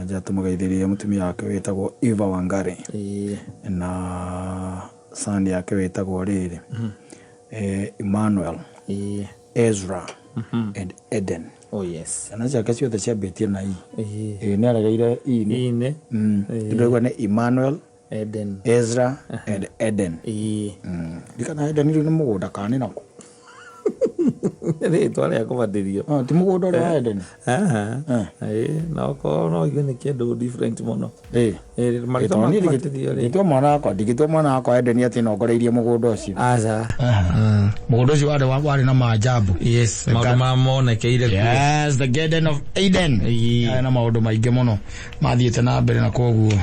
Na nja tũmũgeithĩrie mũtumia wake wĩtagwo Eva Wangari na son yake wĩtagwo rĩrĩ Emmanuel, Ezra and Eden. Oh yes. Ciana ciake ciothe ciambĩtie na I. Ĩĩ. Ĩĩ, nĩ aregeire I nĩ. Ine. Ndĩraigua nĩ Emmanuel, Eden. Ezra and Eden. Ndikana Eden rĩu nĩ mũgũnda kana nĩ nakũ? Rĩtwa rĩa kũbatithio. Ah, ti mũgũnda ũrĩa wa Eden. Aha. Ĩĩ, na okorwo no igue nĩ kĩndũ different mũno. Ĩĩ. Ĩĩ, marĩtwa ma kũbatithio rĩ. Ndingĩtua mwana wakwa, ndingĩtua mwana wakwa Eden atĩ nongoreirie mũgũnda ũcio. Aca. Mũgũnda ũcio warĩ warĩ na maajabu. Yes, maũndũ ma monekeire kuo. Yes, the Garden of Eden. Ĩĩ. Yarĩ na maũndũ maingĩ mũno mathiĩte na mbere na koguo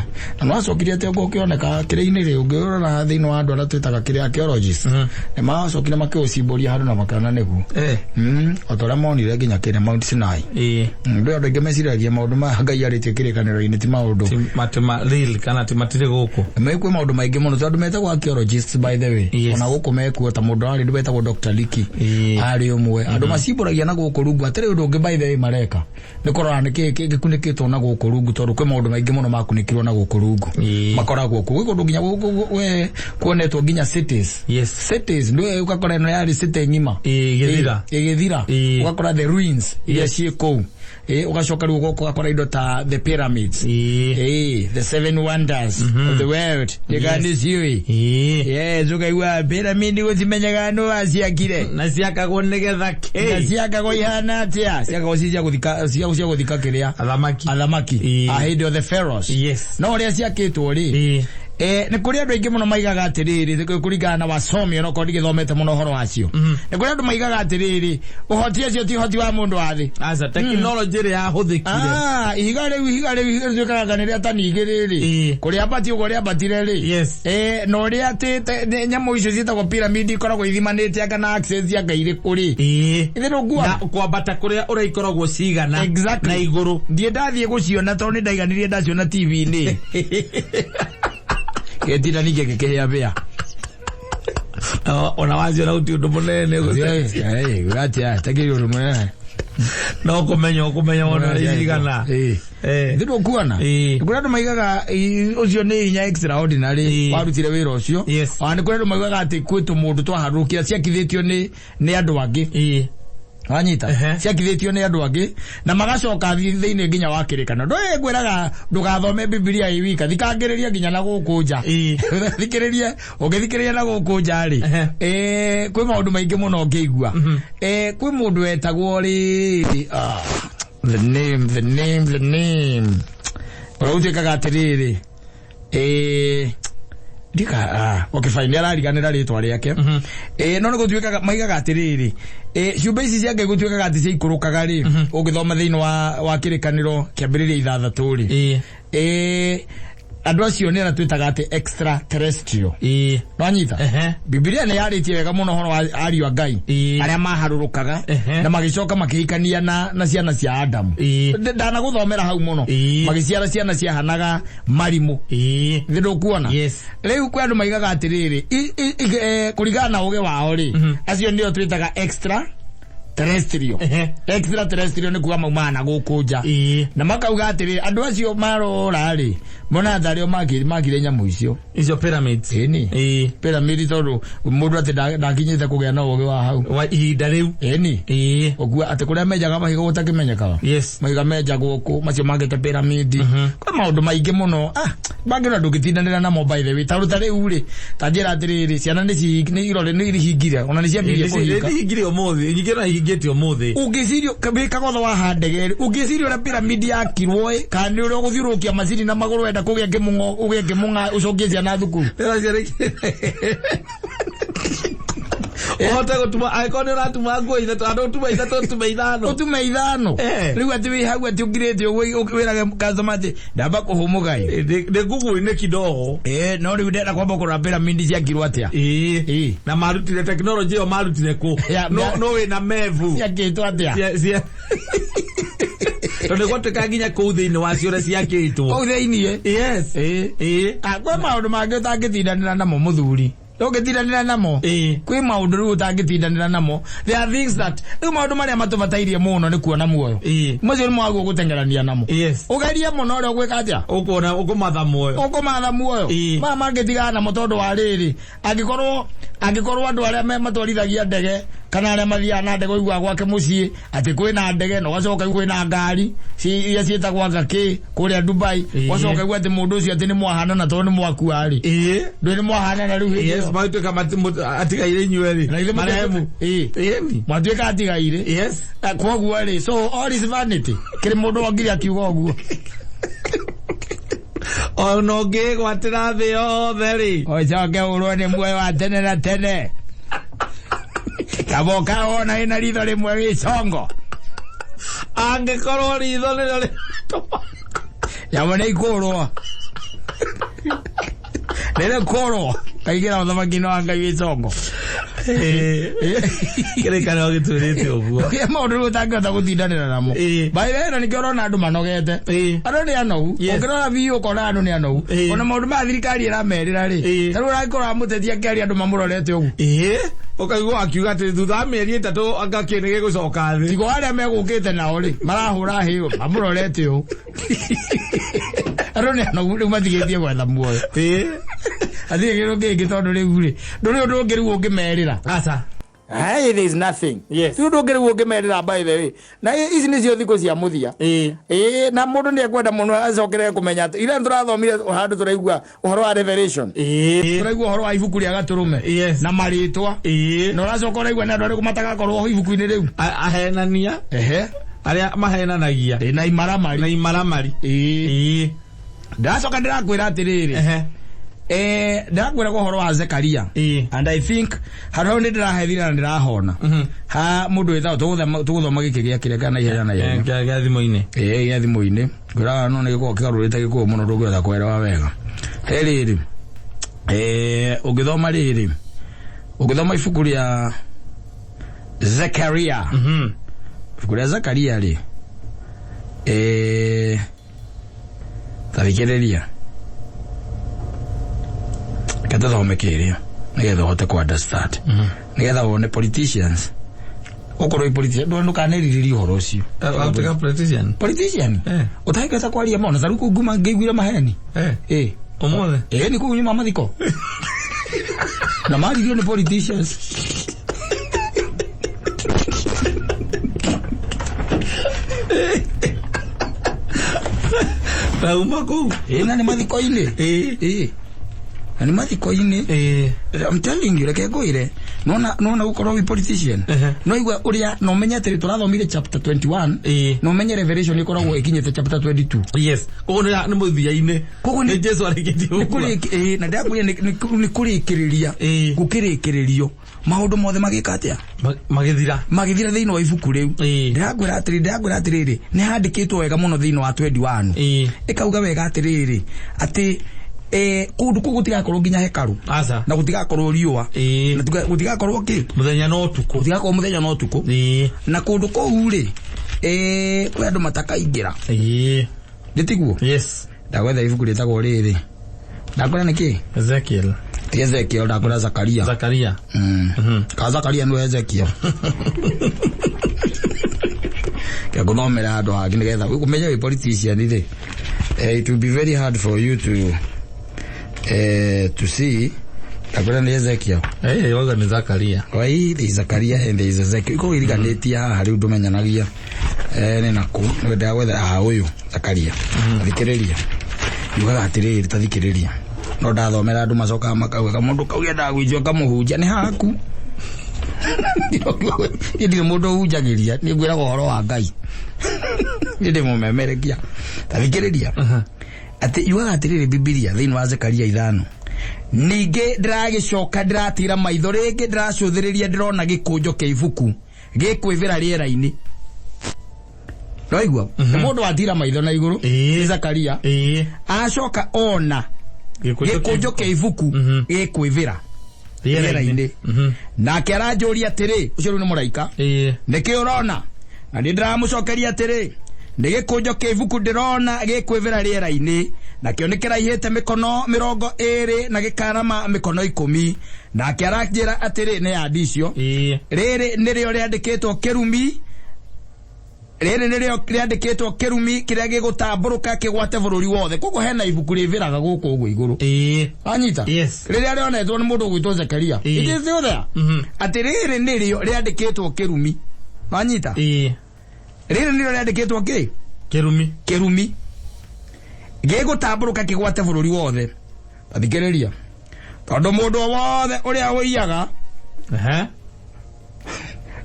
na nĩwacokire atĩ ũguo ũkĩoneka kĩrĩa-inĩ rĩ ũngĩrora thĩinĩ wa andũ arĩa twĩtaga kĩrĩa archaeologists nĩ macokire makĩũcimbũria handũ na makĩona nĩguo. O ta ũrĩa monire nginya kĩrĩa Mount Sinai. Ndũ andũ aingĩ meciragia maũndũ maya Ngai arĩtie kĩrĩkanĩro-inĩ ti maũndũ Ti ma real kana ti matirĩ gũkũ. Kwĩ maũndũ maingĩ mũno tondũ metagwo archaeologists by the way. Ona gũkũ mekuo ta mũndũ arĩ wetagwo Dr. Leakey arĩ ũmwe. Andũ macimbũragia na gũkũ rungu hatirĩ ũndũ ũngĩ by the way mareka nĩ kũrora nĩ kĩĩ gĩkunĩkĩtwo na gũkũ rungu tondũ kwĩ maũndũ maingĩ mũno makunĩkirwo na gũkũ rungu. Makoragwo kuo. Gwĩ kũndũ nginya we kuonetwo nginya cities. Cities ndũĩ ũgakora ĩno yarĩ city ng'ima. Ĩgĩthira. Ĩgĩthira. Ũgakora the ruins iria ciĩ kũu. Ũgacoka rĩu ũgoka ũgakora indo ta the pyramids. The seven wonders of the world. Nĩga nĩ ciũĩ. Yes, ũkaigua pyramid gũtimenyaga nũ waciakire. Na ciakagwo nĩgetha kĩ? Na ciakagwo ihana atĩa? Ciakagwo ci cia gũthika, cia gũthika kĩrĩa? Athamaki. Athamaki. A hĩndĩ of the pharaohs. No ũrĩa ciakĩtwo rĩ, nĩ kũrĩ andũ aingĩ mũno maigaga atĩrĩrĩ, kũringana na wasomi onokorwo ndigĩthomete mũno ũhoro wacio. Nĩ kũrĩ andũ maigaga atĩrĩrĩ, ũhoti ũcio ti ũhoti wa mũndũ wa thĩ. Aca, tekinoronjĩ ĩrĩa yahũthĩkire. Ah, ihiga rĩu, ihiga rĩu, ihiga rĩtuĩkaga kana rĩa tani igĩrĩ rĩ. Kũrĩambatia ũguo rĩambatire rĩ. Na ũrĩa atĩ nyamũ icio ciĩtagwo pyramid ikoragwo ithimanĩte anga na axis anga irĩkũ rĩ. Ithe ndũkuona? Na kwambata kũrĩa ũrĩa ikoragwo cigana. Na igũrũ. Ndiĩ ndathiĩ gũciona tondũ nĩ ndaiganirie ndaciona TV-inĩ. Gĩtinda ningĩ gĩkĩhĩa bĩa. Ona waciona gũtirĩ ũndũ mũnene gũcenjia. Atia, takĩrĩ ũndũ mũnene. No kũmenya ũkũmenya wona ũrĩa cigana. Thĩ ndũkuona? Nĩ kũrĩ andũ maigaga ũcio nĩ hinya extraordinary warutire wĩra ũcio. Ona nĩ kũrĩ andũ maigaga atĩ kwĩ tũmũndũ twaharũrũkire ciakithĩtio nĩ andũ angĩ. Wanyita? Ciakithĩtio nĩ andũ angĩ na magacoka thĩinĩ nginya wa kĩrĩkanĩro. Ndũĩ ngwĩraga ndũgathome Bibilia ĩ wika, thikangĩrĩria nginya na gũkũ nja. Thikĩrĩrie, ũngĩthikĩrĩria na gũkũ nja rĩ, kwĩ maũndũ maingĩ mũno ũngĩigua. Kwĩ mũndũ wetagwo rĩ, the name, the name, the name. Ũrĩa ũtuĩkaga atĩrĩrĩ, ndika, okay fine, nĩarariganĩra rĩtwa rĩake. No nĩ gũtuĩkaga, maigaga atĩrĩrĩ, ciũmbe ici cia Ngai gũtuĩkaga atĩ ciaikũrũkaga rĩ, ũngĩthoma thĩinĩ wa kĩrĩkanĩro kĩambĩrĩria ithathatũ rĩ, andũ acio nĩ arĩa twĩtaga atĩ extraterrestrial. Nwanyita? Bibilia nĩ yarĩtie wega mũno ũhoro wa ariũ a Ngai arĩa maharũrũkaga na magĩcoka makĩhikania na ciana cia Adamu. Ndanagũthomera hau mũno. Magĩciara ciana ciahanaga marimũ. Thĩ ndũkuona? Rĩu kwĩ andũ maigaga atĩrĩrĩ, kũringana na ũgĩ wao rĩ, acio nĩo twĩtaga extra terrestrial. Extraterrestrial nĩ kuga maumaga na gũkũ nja. Na makauga atĩrĩrĩ, andũ acio marora rĩ, monaga tarĩo makire nyamũ icio. Icio pyramids. Ĩni. Pyramid tondũ mũndũ atĩ ndakinyĩte kũgĩa na ũgĩ wa hau. Wa ihinda rĩu. Ĩni. Ũkua atĩ kũrĩa menjaga mahiga gũtakĩmenyekaga. Mahiga menjagwo kũ, macio makĩte pyramid. Kwĩ maũndũ maingĩ mũno. Mangĩ ona ndũngĩtindanĩra namo by the way. Tondũ ta rĩu rĩ, ta njĩra atĩrĩrĩ, ciana nĩ nĩ irore nĩ ihingire, ona nĩ ciambirie kũhinga. Nĩ ihingire ũmũthĩ, nyingĩ ona ihingĩte ũmũthĩ. Ũngĩciria, wĩ kagotho wa handege rĩ, ũngĩciria ũrĩa pyramid yakirwo ĩ, kana nĩ ũrĩa ũgũthiũrũrũkia macini na magũrũ wenda kũgĩa kĩmung'o, ũgĩe kĩmung'a ũcokie ciana thukuru. Ũhote gũtuma, angĩkorwo nĩ ũratuma nguo ithatũ, handũ ũtume ithatũ ũtume ithano. Ũtume ithano. Rĩu atĩ wĩ hau atĩ ũngirĩte ũguo wĩrage customer atĩ ndamba kũhũmũka ĩ. Ndĩ nguguo-inĩ kidogo. No rĩu ndĩrenda kwamba kũrora pyramid ciakirwo atĩa. Na marutire tekinoronjĩ ĩyo marutire kũ? No wĩna mebu. Ciakĩtwo atĩa? Tondũ gwatuĩka nginya kũu thĩinĩ wacio ũrĩa ciakĩtwo. Kũu thĩinĩ? Yes. Kwĩ maũndũ mangĩ ũtangĩtindanĩra namo mũthuri. Ndũngĩtindanĩra namo. Kwĩ maũndũ rĩu ũtangĩtindanĩra namo. There are things that rĩu maũndũ marĩa matũbatairie mũno nĩ kuona muoyo. Macio nĩ mwaguo gũteng'erania namo. Ũgerie mũno ũrĩa ũgwĩka atĩa? Ũkuona ũkũmatha muoyo. Ũkũmatha muoyo. Maya mangĩtigana namo tondũ wa rĩrĩ, angĩkorwo angĩkorwo andũ arĩa matwarithagia ndege kana arĩa mathiaga na ndege ũiguaga gwake mũciĩ atĩ kwĩna ndege na ũgacoka kwĩna ngari iria ciĩtagwo anga kĩ kũrĩa Dubai, ũgacoka ũigua atĩ mũndũ ũcio atĩ nĩ mwahanana tondũ nĩ mwakua rĩ. Ndũĩ nĩ mwahanana rĩu hĩndĩ ĩyo. Magĩtuĩka atigaire inyuĩ Na rĩ. ithuĩ Marehemu. Ĩni. Mwatuĩka atigaire. Koguo rĩ, so all is vanity. Kĩrĩ mũndũ wongire akiuga ũguo. Ona ũngĩgwatĩra thĩ yothe rĩ. Ũcoke ũrwo nĩ muoyo wa tene na tene. Kaba ũkawona wĩna ritho rĩmwe wĩ congo. Angĩkorwo ritho nĩrĩo rĩratũma. Nyamũ nĩ ikũrwo. Nĩrĩkũrwo. Kaingĩra ũthamaki-inĩ wa Ngai wĩ congo. Kĩrĩkanĩro gĩtwĩrĩte ũguo. Kũrĩ maũndũ rĩu ũtangĩhota gũtindanĩra namo. By the way, na nĩkĩo ũrona andũ manogete. Andũ nĩ anogu. Ũngĩrora biũ ũkona andũ nĩ anogu. Ona maũndũ maya thirikari ĩramerĩra rĩ. Ta rĩu ũragĩkorwo mũteti akĩaria andũ mamũrorete ũguo. Ũkaigua akiuga atĩ thutha wa mĩeri 3 anga kĩ nĩ gĩgũcoka thĩ. Tigo arĩa megũkĩte nao rĩ, marahũra hĩ mamũrorete ũũ. Andũ nĩ anogu rĩu matigĩtie gwetha muoyo. Hatirĩ kĩndũ kĩngĩ tondũ rĩu rĩ, ndũrĩ ũndũ ũngĩ rĩu ũngĩmerĩra. Aca. Hey, there is nothing. Ti ũndũ ũngĩ rĩu ũngĩmerĩra by the way. Na ici nĩcio thikũ cia mũthia. Na mũndũ nĩ ekwenda mũno acokerere kũmenya atĩ ira tũrathomire handũ tũraigua ũhoro wa Revelation. Tũraigua ũhoro wa ibuku rĩa Gatũrũme. Na marĩtwa. Na ũracoka ũraigua nĩ andũ arĩkũ matagakorwo ibuku-inĩ rĩu. Ahenania. Arĩa mahenanagia. Na imaramari. Na imaramari. Ndacoka ndĩrakwĩra atĩrĩrĩ. Ndĩrakwĩra ũhoro wa Zekaria. And I think handũ hau nĩ ndĩrahethire na ndĩrahona. Ha mũndũ wĩtagwo tũgũthoma gĩkĩ gĩa kĩrĩa kana ihenya na ihenya. Gĩa thimũ-inĩ. Gĩa thimũ-inĩ. Ngwĩraga no nĩ gĩkoragwo kĩgarũrĩte gĩkũyũ mũno ndũngĩhota kũelewa wega. He rĩrĩ. Ũngĩthoma rĩrĩ. Ũngĩthoma ibuku rĩa Zekaria. Ibuku rĩa Zekaria rĩ. Tathikĩrĩria. Reke tũthome kĩrĩa nĩgetha ũhote kũ understand. Nĩgetha wone politicians. Ũkorwo wĩ politician, ndũkanerirĩrie ũhoro ũcio. Watuĩka politician? Politician? Ũtangĩhota kwaria ma, ona ta rĩu kũu nguma ngĩiguire maheni. Ũmũthĩ? Nĩ kũu nyuma mathiko. Na maririo nĩ politicians. Nauma kũu? Na nĩ mathiko-inĩ. Na nĩ mathiko-inĩ. I'm telling you, reke ngwĩre. Nona gũkorwo wĩ politician. No igua ũrĩa, no ũmenye atĩrĩ, tũrathomire chapter 21. No ũmenye Revelation ĩkoragwo ĩkinyĩte chapter 22. Koguo nĩ mũthia-inĩ. Koguo nĩ Jesu arĩkĩtie gũkua. Na ndĩrakwĩra nĩ kũrĩkĩrĩria. Gũkĩrĩkĩrĩrio. Maũndũ mothe magĩka atĩa? Magĩthira. Magĩthira thĩinĩ wa ibuku rĩu. Ndĩrakwĩra atĩrĩ, ndĩrakwĩra atĩrĩrĩ, nĩ handĩkĩtwo wega mũno thĩinĩ wa 21. Ĩkauga wega atĩrĩrĩ, atĩ kũndũ kũu gũtigakorwo nginya hekarũ. Na gũtigakorwo riũa. Na gũtigakorwo kĩ? Mũthenya na ũtukũ. Gũtigakorwo mũthenya na ũtukũ. Na kũndũ kũu rĩ, kwĩ andũ matakaingĩra. Nĩ tiguo? Ndagwetha ibuku rĩtagwo rĩrĩ. Ndakwĩra nĩ kĩ? Ezekiel. Ti Ezekiel, ndakwĩra Zakaria. Zakaria. Ka Zakaria nĩwe Ezekiel. Ke gũthomera handũ hangĩ nĩgetha ũmenye wĩ politician rĩ. It will be very hard for you to see. Ndakwĩra nĩ Ezekiel. Wauga nĩ Zakaria. Oi, there is Zakaria and there is Ezekiel. Iko iriganĩtie haha rĩu ndũmenyanagia. Nĩ nakũ? Nĩ ndagwetha haha ũyũ Zakaria. Thikĩrĩria. Yugaga atĩrĩrĩ, ta thikĩrĩria. No ndathomera andũ macokaga makauga kamũndũ kau yendaga gũicio kamũhunjia nĩ haku. Niĩ ndirĩ mũndũ ũhunjagĩria, niĩ ngwĩraga ũhoro wa Ngai. Niĩ ndĩ mũmemerekia. Ta thikĩrĩria. Atĩ yugaga atĩrĩrĩ Bibilia thĩinĩ wa Zekaria 5. Ningĩ ndĩragĩcoka ndĩratira maitho rĩngĩ ndĩracũthĩrĩria ndĩrona gĩkũnjo kĩa ibuku gĩkwĩvĩra rĩera-inĩ. Noigua? Nĩ mũndũ watira maitho na igũrũ, nĩ Zakaria. Acoka ona gĩkũnjo kĩa ibuku gĩkwĩvĩra rĩera-inĩ. Nake aranjũria atĩrĩ, ũcio rĩu nĩ mũraika. Nĩkĩ ũrona? Na niĩ ndĩramũcokeria atĩrĩ, nĩ gĩkũnjo kĩa ibuku ndĩrona gĩkwĩvĩra rĩera-inĩ, Nakĩo nĩ kĩraihĩte mĩkono 20 na gĩkarama mĩkono 10. Nake aranjĩra atĩrĩ, nĩ yandi icio. Rĩrĩ nĩrĩo rĩandĩkĩtwo kĩrumi, rĩrĩ nĩrĩo rĩandĩkĩtwo kĩrumi kĩrĩa gĩgũtambũrũka kĩgwate bũrũri wothe. Koguo hena ibuku rĩbĩraga gũkũ ũguo igũrũ. Wanyita? Yes. Rĩrĩa rĩonetwo nĩ mũndũ ũgwĩtwo Zekaria. It is still there. Atĩ rĩrĩ nĩrĩo rĩandĩkĩtwo kĩrumi. Wanyita? Rĩrĩ nĩrĩo rĩandĩkĩtwo kĩ? Kĩrumi. Kĩrumi gĩgũtambũrũka kĩgwate bũrũri wothe. Tathikĩrĩria, tondũ mũndũ o wothe ũrĩa ũiyaga,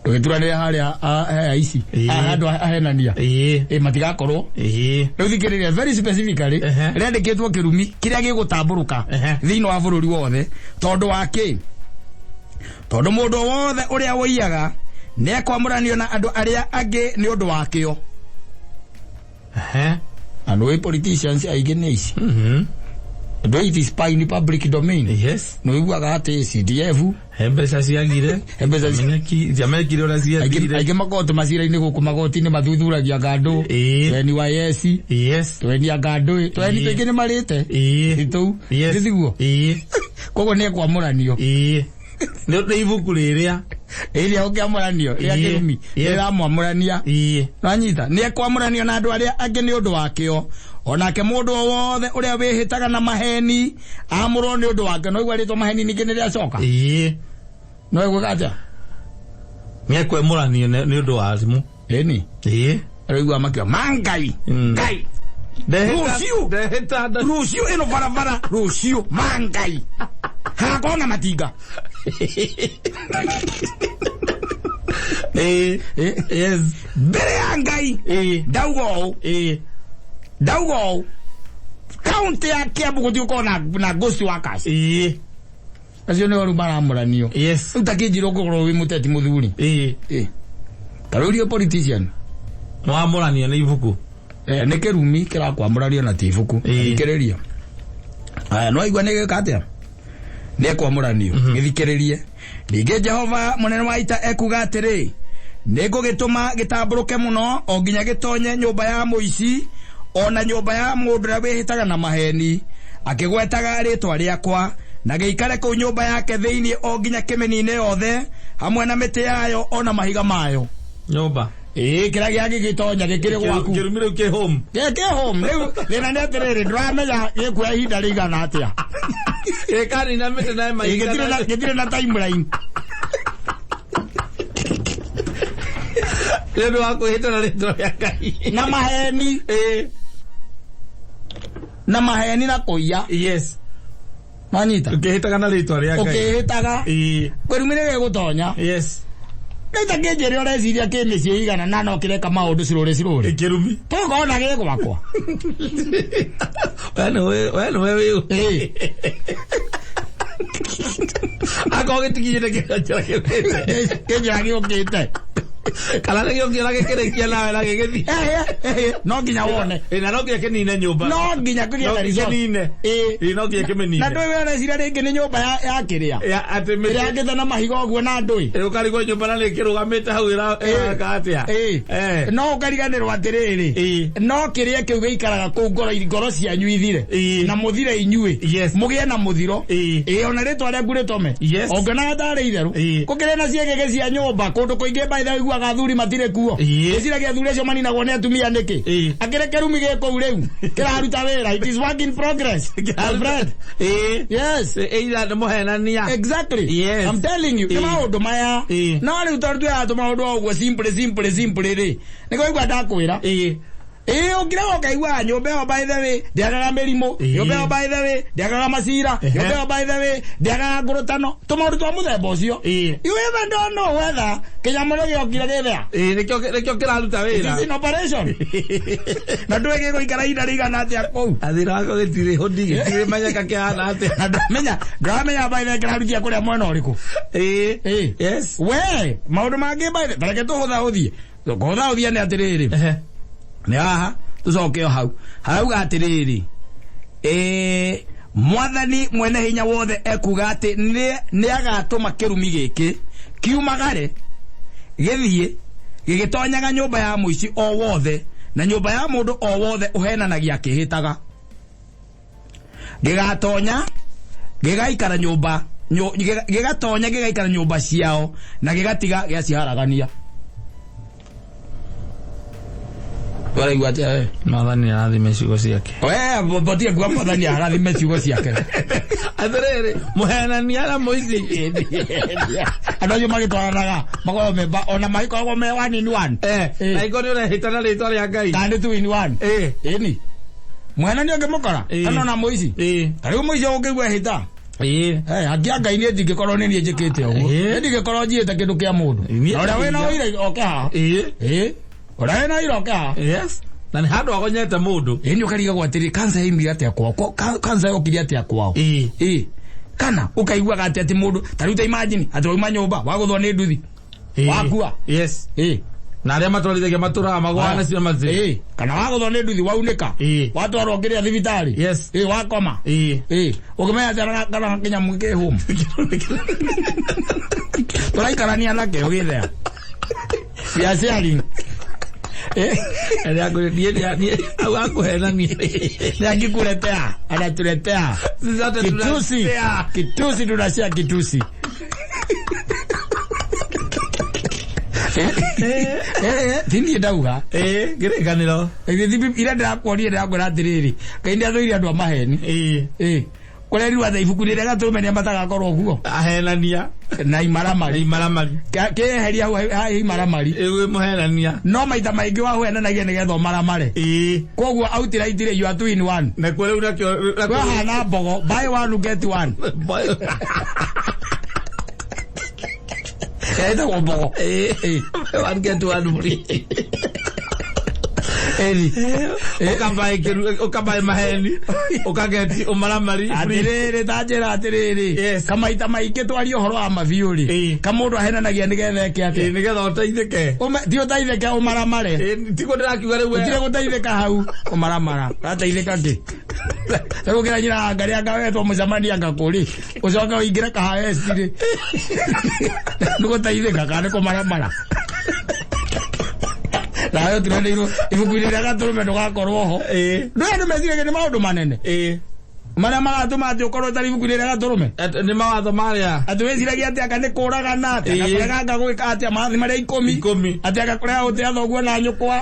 ndũgĩturanĩre harĩa he aici, haha andũ ahenania, ĩ matigakorwo. Rĩu thikĩrĩria very specifically, rĩandĩkĩtwo kĩrumi kĩrĩa gĩgũtambũrũka thĩinĩ wa bũrũri wothe. Tondũ wa kĩ? Tondũ mũndũ o wothe ũrĩa ũiyaga nĩekwamũranio na andũ arĩa angĩ nĩ ũndũ wakĩo. Na nĩũĩ politicians aingĩ nĩ aici. Ndũĩ it is in public domain. Yes. Nĩũiguaga atĩ CDF He mbeca ciagire. He mbeca Ciamekire ũrĩa ciathire. Aingĩ makoto macira-inĩ gũkũ magoti-inĩ mathuthuragia anga andũ. Tweni wa yes. Tweni anga andũ. Tweni tũingĩ nĩ marĩte. Tũu. Tiguo? Koguo nĩ ekwamũranio. Nĩ ibuku rĩrĩa. Rĩrĩa ũkĩamũranio, rĩa kĩrumi, rĩramwamũrania. Wanyita? Nĩ ekwamũranio na andũ arĩa angĩ nĩ ũndũ wakĩo. Onake mũndũ o wothe ũrĩa wĩhĩtaga na maheni amũrwo nĩ ũndũ wake. No igua rĩtwa maheni ningĩ nĩ rĩacoka? No ĩgwĩka atĩa? Nĩ ekwamũranio nĩ ũndũ wa thimũ. Ĩni. Araigua makiuga, ma Ngai, Ngai. Rũciũ. Rũciũ ĩno barabara, rũciũ, ma Ngai. Hagakorwo na matinga. Yes. Mbere ya Ngai. Ndauga ũũ. Ndauga ũũ. Kaunti ya Kiambu gũtigũkorwo na ghost workers. Acio nĩo rĩu maramũranio. Yes. Rĩu ta kĩnjĩra ũngĩkorwo wĩ mũteti mũthuri. Ta rĩu rio politician. Mwamũranio nĩ ibuku. Nĩ kĩrumi kĩrakwamũranio na ti ibuku. Thikĩrĩria. Aya, no aigua nĩ gĩka atĩa? Nĩ ekwamũranio. Gĩthikĩrĩrie. Ningĩ Jehova mũnene wa ita ekuga atĩrĩ, nĩ ngũgĩtũma gĩtambũrũke mũno o nginya gĩtonye nyũmba ya mũici o na nyũmba ya mũndũ ũrĩa wĩhĩtaga na maheni akĩgwetaga rĩtwa rĩakwa, na gĩikare kũu nyũmba yake thĩinĩ o nginya kĩmĩnine yothe hamwe na mĩtĩ yayo o na mahiga mayo. Nyũmba. Kĩrĩa gĩa gĩgĩtonya gĩkĩrĩ gwaku. Kĩrumi rĩu kĩ home. Gĩkĩ home. Rĩu thĩna nĩ atĩrĩrĩ, ndũramenya gĩkuoya ihinda rĩigana atĩa. Gĩkanina mĩtĩ na mahiga. Gĩtirĩ na timeline. Nĩ ũndũ wa kwĩhĩta na rĩtwa rĩa Ngai. Na maheni. Na maheni na kũiya. Yes. Wanyita? Ũkĩhĩtaga na rĩtwa rĩa Ngai. Ũkĩhĩtaga. Kĩrumi nĩ gĩgũtonya. Yes. Rĩu ta kĩnjĩre ũreciria kĩ mĩciĩ igana na no kĩreka maũndũ cirũrĩ cirũrĩ. Kĩrumi. Tũkona gĩ gwakwa. We nĩwe wĩ. Akorwo gĩtikinyĩte kĩrĩa gĩũkĩte. Kĩnjĩra gĩũkĩte. Kana nĩ gĩũkĩra gĩkĩrĩkia nawe na gĩgĩthiĩ. No nginya wone. Na no nginya kĩnine nyũmba. No nginya kũgĩe No na nginya result. kĩnine. No nginya kĩmĩnine. Na ndũĩ we ũreciria rĩngĩ nĩ nyũmba ya kĩrĩa. Ya, atĩ mĩtĩ. Ĩrĩa yakĩte na mahiga ũguo na ndũĩ. Ũkarigwo nyũmba na nĩkĩrũgamĩte hau ĩraka atĩa. No ũkariganĩrwo atĩrĩrĩ. No kĩrĩa kĩu gĩikaraga kũu ngoro cianyu ithire. Na mũthire inyuĩ. Yes. Mũgĩe na mũthiro. Ona rĩtwa rĩaku rĩtome. Yes. Ũngĩonaga tarĩ itherũ. Gũkĩrĩ na ciĩgĩgĩ cia nyũmba kũndũ kũingĩ by the way ũiguaga athuri matirĩ kuo. Wĩciragia athuri acio maninagwo nĩ atumia nĩkĩ? Akĩrĩ kĩrumi gĩ kũu rĩu kĩraruta wĩra. It is work in progress. My friend. Yes. Either nĩ mũhenania. Exactly. Yes. I'm telling you. Nĩ maũndũ maya. No rĩu tondũ twĩraga tũmaũndũ o ũguo simple, simple, simple rĩ. Nĩguo ũigua ndakwĩra. Ũngĩrega ũkaigua nyũmba ĩyo by the way ndĩagaga mĩrimũ, nyũmba ĩyo by the way ndĩagaga macira, nyũmba ĩyo by the way ndĩagaga ngũrũtano, tũmaũndũ twa mũthemba ũcio. You even don't know whether kĩnyamũ nĩ gĩokire gĩthea. Nĩkĩo kĩraruta wĩra. It is in operation. Na ndũĩ gĩgũikara ihinda rĩigana atĩa kũu. Athira wako gĩtirĩ hũndi, gĩtirĩ menyeka kĩhana atĩa. Na ndũramenya by the way kĩrarutia kũrĩa mwena ũrĩkũ. Yes. We, maũndũ mangĩ by the way, tareke tũhũthahũthie. Kũhũthahũthia nĩ atĩrĩrĩ. Nĩ haha, tũcoke o hau. Harauga atĩrĩrĩ, Mwathani mwene hinya wothe ekuga atĩ nĩ agatũma kĩrumi gĩkĩ kiumagare gĩthiĩ gĩgĩtonyaga nyũmba ya mũici o wothe na nyũmba ya mũndũ o wothe ũhenanagia akĩhĩtaga. Gĩgatonya gĩgaikara nyũmba, gĩgatonya gĩgaikara nyũmba ciao na gĩgatiga gĩaciharagania. Waraigua atĩa we? Mwathani arathime ciugo ciake. We botie kuga mwathani arathime ciugo ciake. Atĩrĩrĩ, mũhenania na mũici. Andũ acio magĩtwaranaga makoragwo me ona magĩkoragwo me one in one. Na iko nĩ ũrehĩta na rĩtwa rĩa Ngai. Kana nĩ two in one. Ĩni. Mũhenania ũngĩmũkora kana ona mũici. Ta rĩu mũici ũngĩigua ehĩta. Angia Ngai niĩ ndingĩkorwo nĩ niĩ njĩkĩte ũguo. Niĩ ndingĩkorwo njiĩte kĩndũ kĩa mũndũ. Na ũrĩa wĩna ũira oke haha. Ũrĩa wĩna ũira oke haha. Yes. Na nĩ handũ agonyete mũndũ. Ĩni ũkarigagwo atĩrĩ kansa yaumire atĩa kwao? Kansa yokire atĩa kwao? Kana ũkaiguaga atĩ atĩ mũndũ ta rĩu ta imagine atĩ wauma nyũmba wagũthwo nĩ nduthi. Wakua. Yes. Na arĩa matwarithagia matũraga magũaga nacio mathĩ. Kana wagũthwo nĩ nduthi waunĩka. Watwarwo kĩrĩa thibitarĩ. Yes. Wakoma. Ũkĩmenya atĩ kana kĩnyamũ kĩ home. Tũraikarania nakĩo gĩthea. We are sharing. Akikuletea anatuletea kitusi, kitusi, tunashare kitusi. Tindie ndauga ngĩrĩkanĩro ira ndĩrakuonia ndĩrakwĩra atĩrĩrĩ Ngai nĩathũire andũ a maheni. Kũrerirwo atĩ ibuku rĩrĩa gatũrũme nĩa matagakorwo guo ahenania na imaramari, imaramari kĩeheria hau ha imaramari ĩĩ mũhenania no maita maingĩ wahuenanagia nĩgetha ũmaramare. Koguo outright rĩ, you are two in one. Nakuo rĩu nakĩo wahana mbogo, buy one get one. Ĩtagwo mbogo. One get one free. Eri. Ũkambae maheni ũkageti ũmaramari. Atĩrĩrĩ ta njĩra atĩrĩrĩ kamaita maingĩ twarie ũhoro wa mabiũ rĩ kamũndũ ahenanagia nĩgetha eke atĩa? Nĩgetha ũteithĩke. Ti ũteithĩke ũmaramare. Tiguo ndĩrakiuga rĩu we. Ũtire gũteithĩka hau ũmaramara. Ũrateithĩka kĩ? Rĩu ũkĩra nyina ngarĩa ngawetwo mũcemania ngakũrĩ ũcoke ũingĩre kahaesti rĩ nĩ gũteithĩka kana nĩ kũmaramara? Nawe ũtiranĩirwo ibuku-inĩ rĩa gatũrũme ndũgakorwo ho. Ndũĩ andũ meciragia nĩ maũndũ manene marĩa magatũma atĩ ũkorwo ũtarĩ ibuku-inĩ rĩa gatũrũme. Nĩ mawatho marĩa atĩ wĩciragia atĩ anga nĩ kũragana, atĩ anga kũrega gwĩka atĩa mathi marĩa ikũmi, atĩ anga kũrega gũtĩa thoguo na nyũkwa.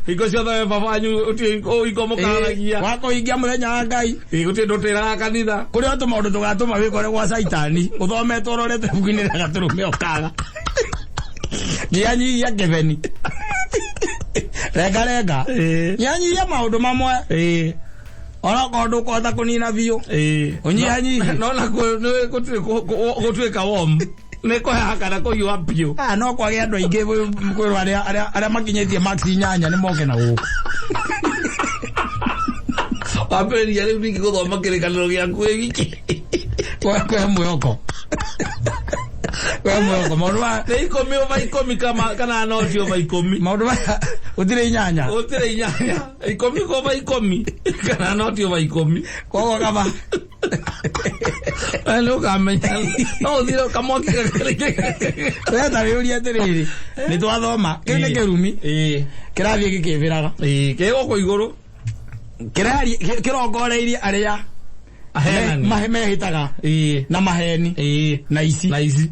Hingo ciothe we baba wanyu ũtio mũkaragia wa kũhingia mũthenya wa Ngai. Gũtirĩ ndũtĩraga kanitha. Kũrĩ o tũmaũndũ tũgatũma wĩkore gwa Caitani ũthomete ũrorete ibuku-inĩ rĩa gatũrũme ũkaga. Nyihanyihia kĩbeni. Renga renga. Nyihanyihia maũndũ mamwe. Onokorwo ndũkũhota kũnina biũ. Ũnyihanyihie. No nakuo gũtirĩ gũtuĩka warm. Nĩ kũheha kana kũhiũha biũ. No kwage andũ aingĩ kwĩrwo arĩa makinyĩtie max 8 nĩ moke na gũkũ. Wambĩrĩria rĩu ningĩ gũthoma kĩrĩkanĩro gĩaku wĩ wiki. Kwĩ mwĩhoko. Kwĩ mwĩhoko. Maũndũ ma nĩ 10 over 10 kana noti over 10. Maũndũ ma gũtirĩ inyanya. Gũtirĩ inyanya. 10 over 10 kana noti over 10. Koguo kaba. Nĩ ũkamenya. No ũthire ũkamwaki. We ta wĩũrie atĩrĩrĩ, nĩ twathoma. Kĩu nĩ kĩrumi. Kĩrathiĩ gĩkĩbĩraga. Kĩ gũkũ igũrũ. Kĩrongoreirie arĩa mehĩtaga na maheni na ici. Na ici.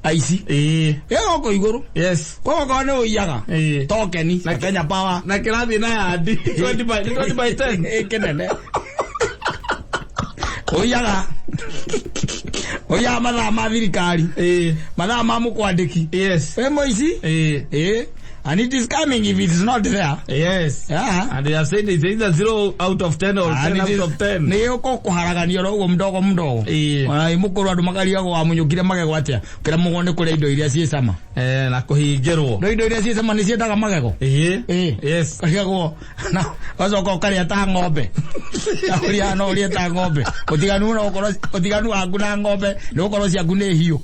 Aici. Kĩ gũkũ igũrũ. Yes. Koguo korwo nĩ ũiyaga. Tokeni na Kenya Power. Na kĩrathiĩ na yandi. 20 by 10. Kĩnene. Ũiyaga. Ũiyaga mathaa ma thirikari. Mathaa ma mũkwandĩki. Yes. Wĩ mũici. And it is coming if it is not there. Yes. Yeah. And they are saying it's either 0 out of 10 or 10 out of 10. Nĩ ũkũharaganio oro ũguo mdogo mdogo. Ona mũkũrũ andũ makariagwo wamunyũkire magego atĩa. Kĩra mũgo nĩ kũrĩa indo iria ciĩ cama. Na kũhingĩrwo. No indo iria ciĩ cama nĩ ciendaga magego. Yes. Karigagwo na ũgacoka ũkarĩa ta ng'ombe. Ũrĩa no ũrĩe ta ng'ombe. Ũtiganu no ũkorwo ũtiganu waku na ng'ombe nĩ ũkorwo ciaku nĩ hiũ.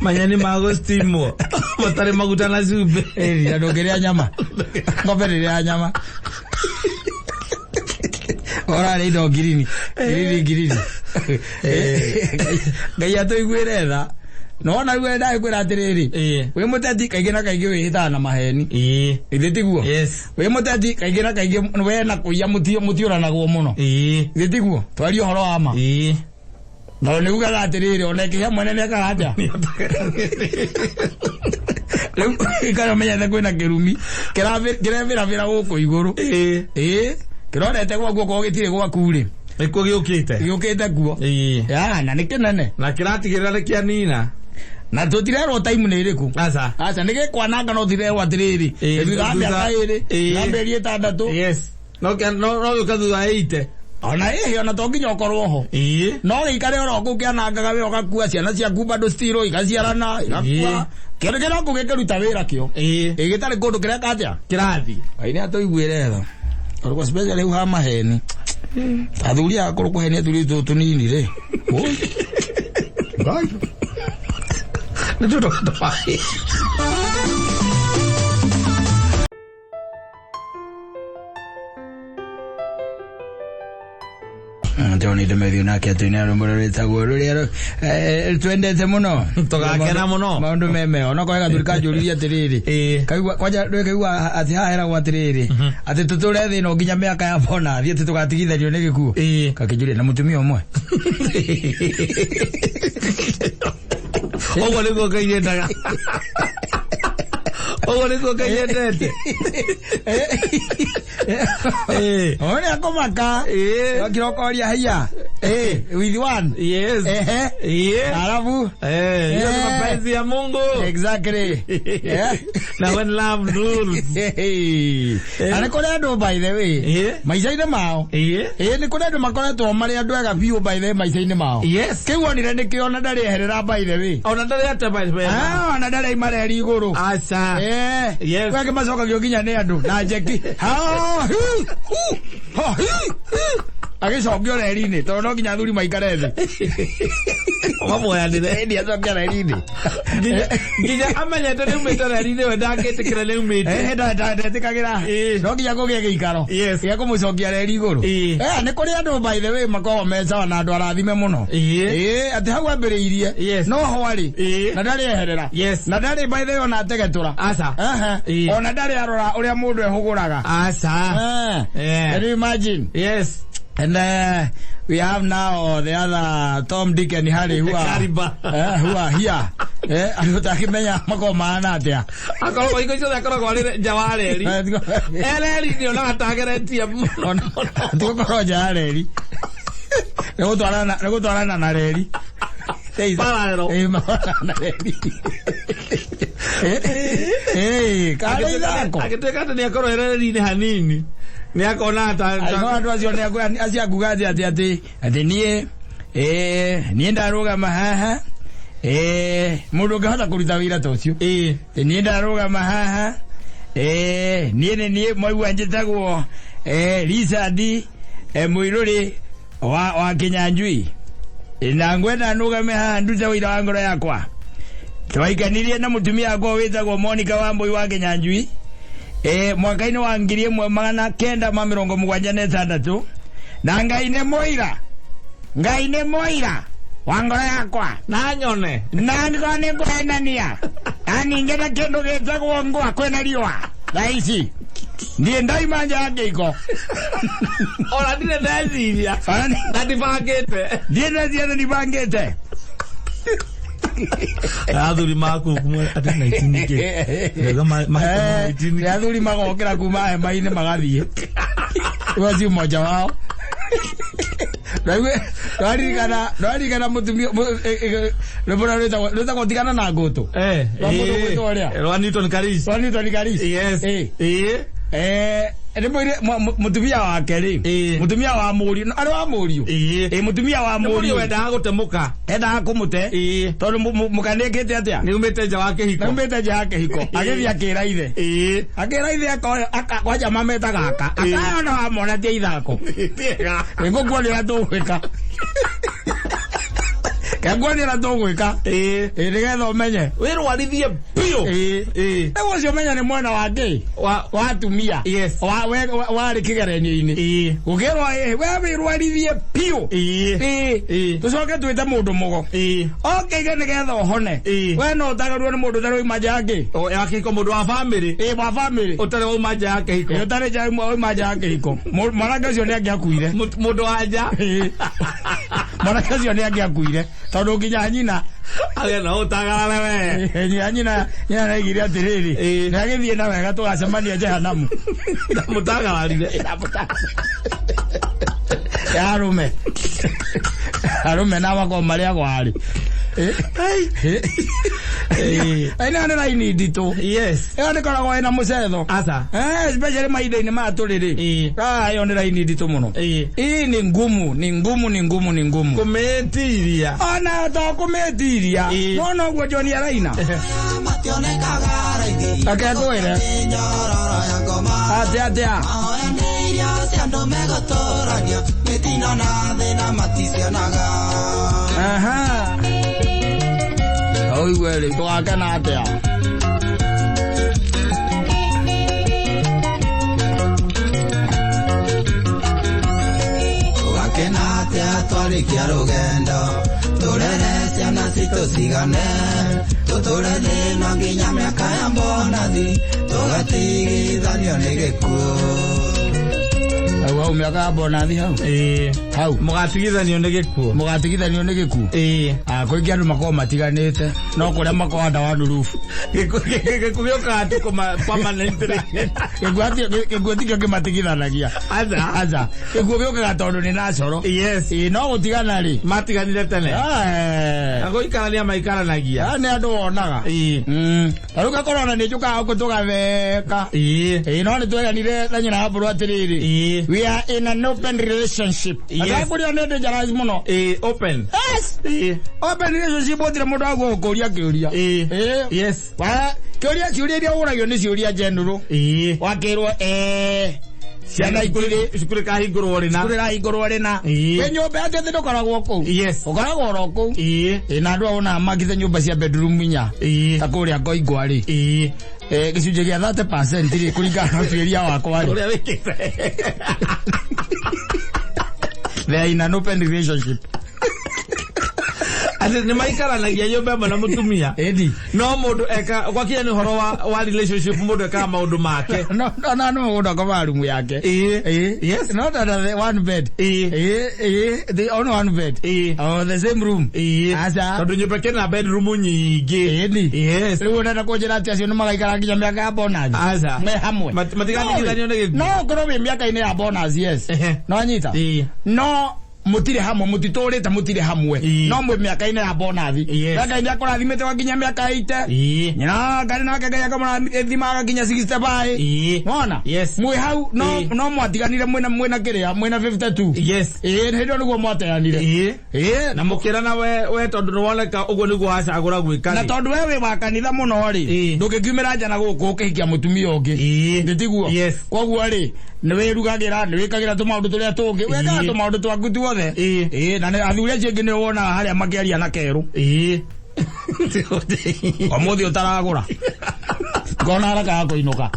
Manyeni ma gũstimwo matarĩ maguta na cumbĩ. Na ndũngĩrĩa nyama. Ng'ombe ndĩrĩaga nyama. Ũrarĩa indo ngirini. Ngirini ngirini. Ngai atũiguĩre tha. No na rĩu ndagĩkwĩra atĩrĩrĩ, Ĩĩ. wĩ mũteti kaingĩ na kaingĩ wĩhĩtaga na maheni. Ĩĩ. Githĩ tiguo? Yes. Wĩ mũteti kaingĩ na kaingĩ we na kũiya mũtiũranagwo mũno. Ĩĩ. Githĩ tiguo? Twarie ũhoro wa ma. Ĩĩ. Na nĩ ugaga atĩrĩrĩ, ona ĩkĩhĩa mwene nĩekaga atĩa? Rĩu ikara ũmenyete kwĩna kĩrumi kĩrebĩrabĩra gũkũ igũrũ. Ĩĩ. Ĩĩ, kĩrorete gwaku okorwo gĩtirĩ gwaku rĩ, Nĩkuo gĩũkĩte. gĩũkĩte kuo. Ĩĩ. Ya, na nĩ kĩnene. Na kĩratigĩrĩra nĩ kĩanina. Na tũtirerwo time nĩ ĩrĩkũ. Aca. Aca nĩ gĩkwananga no tirerwo atĩrĩrĩ. Ĩĩ, Thutha wa mĩaka ĩrĩ, Ĩĩ. thutha wa mĩeri ĩtandatũ. Yes. No kĩa- no no gĩũka thutha wa 80. Ona ĩhĩ ona to nginya ũkorwo ho. Ĩĩ. No gĩikare oro kũu kĩanangaga we ũgakua ciana ciaku bado still igaciarana igakua. Ĩĩ. Kĩndũ kĩrĩa kũu gĩkĩruta wĩra kĩo. Ĩĩ. Ĩ gĩtarĩ kũndũ kĩreka atĩa? Kĩrathi. Ngai nĩ atũiguĩre tha. Tondũ especially rĩu ha maheni. Athuri aya akũrũ kũhenia tũirĩtu tũtũ tũnini rĩ. Oi. Ngai. Nĩ tondũ twaĩ. Tony Demerio nake atwĩnĩra rwĩmbo rũrĩa rwĩtagwo rũrĩa twendete mũno. Tũgakena mũno. Maũndũ me mega. Onokorwo he gathuri kanjũririe atĩrĩrĩ. Ĩĩ. Kaigua kwanja rwĩ kaigua atĩ haha heragwo atĩrĩrĩ, atĩ tũtũre thĩ ĩno nginya mĩaka ya bonathi atĩ tũgatigithanio nĩ gĩkuũ. Ĩĩ. Gakĩnjũria na mũtumia ũmwe. Ũguo nĩguo Ngai endaga. Ũguo nĩguo Ngai endete. Ĩĩ. Ũyũ nĩ akũmaka. Ĩĩ. Wakira ũkoria haiya. Ĩĩ, with one. Yes. Ehe. Ĩĩ. Alafu. Eh, hiyo ni Eh. mapenzi ya Mungu. Exactly. Yeah. Na when love rules. Na nĩ kũrĩ andũ by the way. Ĩĩ. Maica-inĩ mao. Ĩĩ. Ĩĩ nĩ kũrĩ andũ makoretwo marĩ andũ ega biũ by the way maica-inĩ mao. Yes. Kĩu onire nĩkĩo ona ndarĩ eherera by the way. Ona ndarĩ ate by the way. Ah, ona ndarĩ aima reri igũrũ. Aca. Eh. Yes. Kwĩ angĩ macokagio nginya nĩ andũ na njeki. Ha, hi, hu, ha, hi, hi. Agĩcokio reri-inĩ tondũ no nginya athuri maikare thĩ. Mamuoyanĩre. Ĩni acokia reri-inĩ. Nginya amenyete nĩaumĩte reri-inĩ we ndangĩtĩkĩra nĩaumĩte. Eh, ndetĩkagĩra. Ĩĩ. No nginya kũgĩe gĩikaro. Yes. Gĩa kũmũcokia reri igũrũ. Ĩĩ. Eh, nĩ kũrĩ andũ by the way makoragwo me sawa na andũ arathime mũno. Ĩĩ. Ĩĩ, atĩ hau ambĩrĩirie. Yes. No ho arĩ. Ĩĩ. Na ndarĩ eherera. Yes. Na ndarĩ by the way ona ategetũra. Aca. Aha. Ĩĩ. Ona ndarĩ arora ũrĩa mũndũ ehũgũraga. Aca. Eh. Yeah. Can you imagine? Yes. And we have now the other Tom, Dick and Harry who are, Kariba. who are here. Andũ takĩmenya makoragwo mahana atĩa. Akoragwo hingo ciothe akoragwo arĩ nja wa reri. E reri-inĩ onaga tageretie mũno. Tigũkorwo nja ya reri. Nĩ gũtwarana na reri. Parallel. Eh, marana na reri. Eh, karĩ ithako. Agĩtuĩka atĩ nĩakorwo e reri-inĩ hanini. Nĩakona ta Ai, no andũ acio nĩ acio akuga atĩ atĩ atĩ atĩ niĩ niĩ ndarũgama haha mũndũ ũngĩhota kũruta wĩra ta ũcio. Ĩĩ. Atĩ niĩ ndarũgama haha niĩ nĩ niĩ mwaigua njĩtagwo Richard Mũirũrĩ wa Kĩnyanjui na ngwenda nũgame haha ndute wĩira wa ngoro yakwa. Twaikanirie na mũtumia wakwa wĩtagwo Monica Wambui wa Kĩnyanjui mwaka-inĩ wa 1976 na Ngai nĩ mũira, Ngai nĩ mũira wa ngoro yakwa Na nyone. Na nĩkorwo nĩ ngũhenania na ningĩ na kĩndũ gĩtagwo ngwa kwĩna riũa thaa ici niĩ ndaima nja ya kĩiko. Ona ndirĩ ndeciria. Na ndibangĩte. Ndiĩ ndeciria na ndibangĩte. Athuri maku atĩ 19 kĩ. Ndauga Nĩ athuri magokĩra kuma hema-inĩ magathiĩ. Ũcio mmoja wao. Ndwaririkana mũtumia rwĩmbo rũrĩa rwĩtagwo tigana na ngũtũ. Rwa mũndũ ũgwĩtwo ũrĩa? Rwa Newton Karis. Rwa Newton Karis. Yes. Ĩĩ. Nĩ mwĩre mũtumia wake rĩ. Ĩĩ. Mũtumia wa mũriũ, arĩ wa mũriũ. Ĩĩ. Ĩĩ, mũtumia wa Nĩ mũriũ mũriũ. wendaga gũtemũka. Endaga kũmũte. Ĩĩ. Tondũ mũka nĩekĩte atĩa? Nĩumĩte nja wa kĩhiko. Nĩumĩte nja ya kĩhiko. Agĩthiĩ akĩra ithe. Ĩĩ. Akĩra ithe kwanja mametaga aka. Ĩĩ. Akaya ona wamona ti ithako. Tiega. Nĩngũkuona ũrĩa tũgwĩka. Kenguonia ũrĩa tũgwĩka. Ĩĩ. Ĩĩ nĩgetha ũmenye. Wĩrwarithie biũ. Ĩĩ. Ĩĩ. Rĩu ũcio ũmenya nĩ mwena wa kĩ? Wa Wa atumia. Yes. Wa we warĩ kĩgeranio-inĩ. Ĩĩ. Gũkĩrwo ĩĩ we wĩrwarithie biũ. Ĩĩ. Ĩĩ. Ĩĩ. Tũcoke twĩte mũndũ mũgo. Ĩĩ. Oke nĩgetha ũhone. Ĩĩ. We no ũtagarwo nĩ mũndũ ũtarĩ wauma nja ya kĩ? O ya kĩhiko mũndũ wa family. Ĩĩ wa family. Ũtarĩ wauma nja ya kĩhiko. Ĩĩ ũtarĩ nja wauma nja ya kĩhiko. Mwanake ũcio nĩ angĩakuire. Mũndũ wa nja. Ĩĩ. Mwanake ũcio nĩ angĩakuire tondũ nginya nyina Agĩa na ũtagarare we. nginya nyina nyina nĩaigire atĩrĩrĩ Ĩĩ. nĩ agĩthiĩ na wega tũgacemania jehanamu. Ndamũtagararire. Ya arũme. Arũme na makoragwo marĩ agwarĩ. Ĩĩ. Ĩno nĩ raini nditũ. Yes. Ĩyo ndĩkoragwo ĩna mũcetho. Aca. Especially mahinda-inĩ maya tũrĩ rĩ. Ĩĩ. Ah, ĩyo nĩ raini nditũ mũno. Ĩĩ. Ĩĩ nĩ ngumu, nĩ ngumu, nĩ ngumu, nĩ ngumu. Kũmĩtiria. Ona to kũmĩtiria. Ĩĩ. No noguo John araina. Reke ngwĩre. Atĩa atĩa. Aha. Ũigue rĩ, tũgakena atĩa? Tũgakena atĩa twarĩkia rũgendo tũrere ciana citũ cigane tũtũre thĩna nginya mĩaka ya mbonathi tũgatigithanio nĩ gĩkuũ. Hau hau mĩaka ya bonathi hau. Ĩĩ. Hau. Mũgatigithanio nĩ gĩkuũ. Mũgatigithanio nĩ gĩkuũ. Ĩĩ. Ah, kũingĩ andũ makoragwo matiganĩte no kũrĩa makoragwo under one roof. Gĩkuũ gĩũkaga tu permanently. Gĩkuũ tikĩo kĩmatigithanagia. Aca. Aca. Gĩkuũ gĩũkaga tondũ nĩ natural. Yes. Ĩĩ no gũtigana rĩ. Matiganire tene. Eh. Na gũikarania maikaranagia. Ah, nĩ andũ wonaga. Ĩĩ. Ta rĩu gakorwo na nĩ njũkaga gũkũ tũgatheka. Ĩĩ. Ĩĩ no nĩ tweranire na nyina wa mbũrũ atĩrĩrĩ. Ĩĩ. We are in an open relationship. Yes. Yes. Kũrĩa nĩ dangerous mũno. Ĩĩ, open. Yes. Ĩĩ. Open relationship gũtirĩ mũndũ agũkũria kĩũria. Ĩĩ. Ĩĩ. Yes. Wa kĩũria ciũria iria ũragio nĩ ciũria general. Ĩĩ. Wakĩrwo ciana itirĩ Cukuru ĩkahingũrwo rĩ na. cukuru ĩrahingũrwo rĩ na. Ĩĩ. Wĩ nyũmba atĩ atĩ ndũkoragwo kũu. Yes. Ũkoragwo oro kũu. Ĩĩ. Ĩĩ na andũ a makite nyũmba cia bedroom inya. Ĩĩ. Ta kũrĩa Ngoingwa rĩ. Ĩĩ. Gĩcunjĩ gĩa 30% rĩ kũringana na ũtuĩria wakwa rĩ. Ũrĩa wĩkĩte. They are in an open relationship. Atĩ nĩ maikaranagia nyũmba ĩmwe na mũtumia. Ĩndi. No mũndũ eka gwakinya nĩ ũhoro wa relationship mũndũ ekaga maũndũ make. No no no no mũndũ akomaga rumu yake. Ĩĩ. Ĩĩ. Yes. Not under the one bed. Ĩĩ. Ĩĩ ĩĩ they own one bed. Ĩĩ. Oh, the same room. Ĩĩ. Aca. Tondũ nyũmba ĩkĩrĩ bedroom nyingĩ. Ĩni. Yes. Rĩu ũrenda kũnjĩra atĩ acio nĩ magaikara nginya mĩaka ya bonus. Aca. Me hamwe. Matigatigithanio nĩ gĩkuũ. No ũkorwo wĩ mĩaka-inĩ ya bonus yes. Ehe. No anyita. Ĩĩ. No mũtirĩ hamwe mũtitũrĩte mũtirĩ hamwe. Ĩĩ. No mwĩ mĩaka-inĩ ya bonus. Yes. Ngai nĩ akũrathimĩte wakinya mĩaka 80. Ĩĩ. Nyina Ngai nake Ngai akamũrathima agakinya 65. Ĩĩ. Wona? Yes. Mwĩ hau no Ĩĩ. no mwatiganire mwĩna kĩrĩa mwĩna 52. Yes. Ĩĩ hĩndĩ ĩyo nĩguo mwateanire. Ĩĩ. Ĩĩ. Na mũkĩrana we tondũ nĩwoneka ũguo nĩguo wacagũra gwĩka Na rĩ. tondũ we wĩ wa kanitha mũno rĩ, Ĩĩ. ndũngĩkiumĩra nja na gũkũ ũkĩhikia mũtumia ũngĩ. Ĩĩ. Nĩ tiguo? Yes. Koguo rĩ, nĩ wĩrugagĩra, nĩ wĩkagĩra tũmaũndũ tũrĩa tũngĩ, wĩkaga Ĩĩ. tũmaũndũ twaku tuothe. Ĩĩ. Ĩĩ, na athuri acio angĩ nĩ wonaga harĩa makĩaria na kerũ. Ĩĩ. Ũmũthĩ ũtaragũra. Ngona haraka ya kũinũka.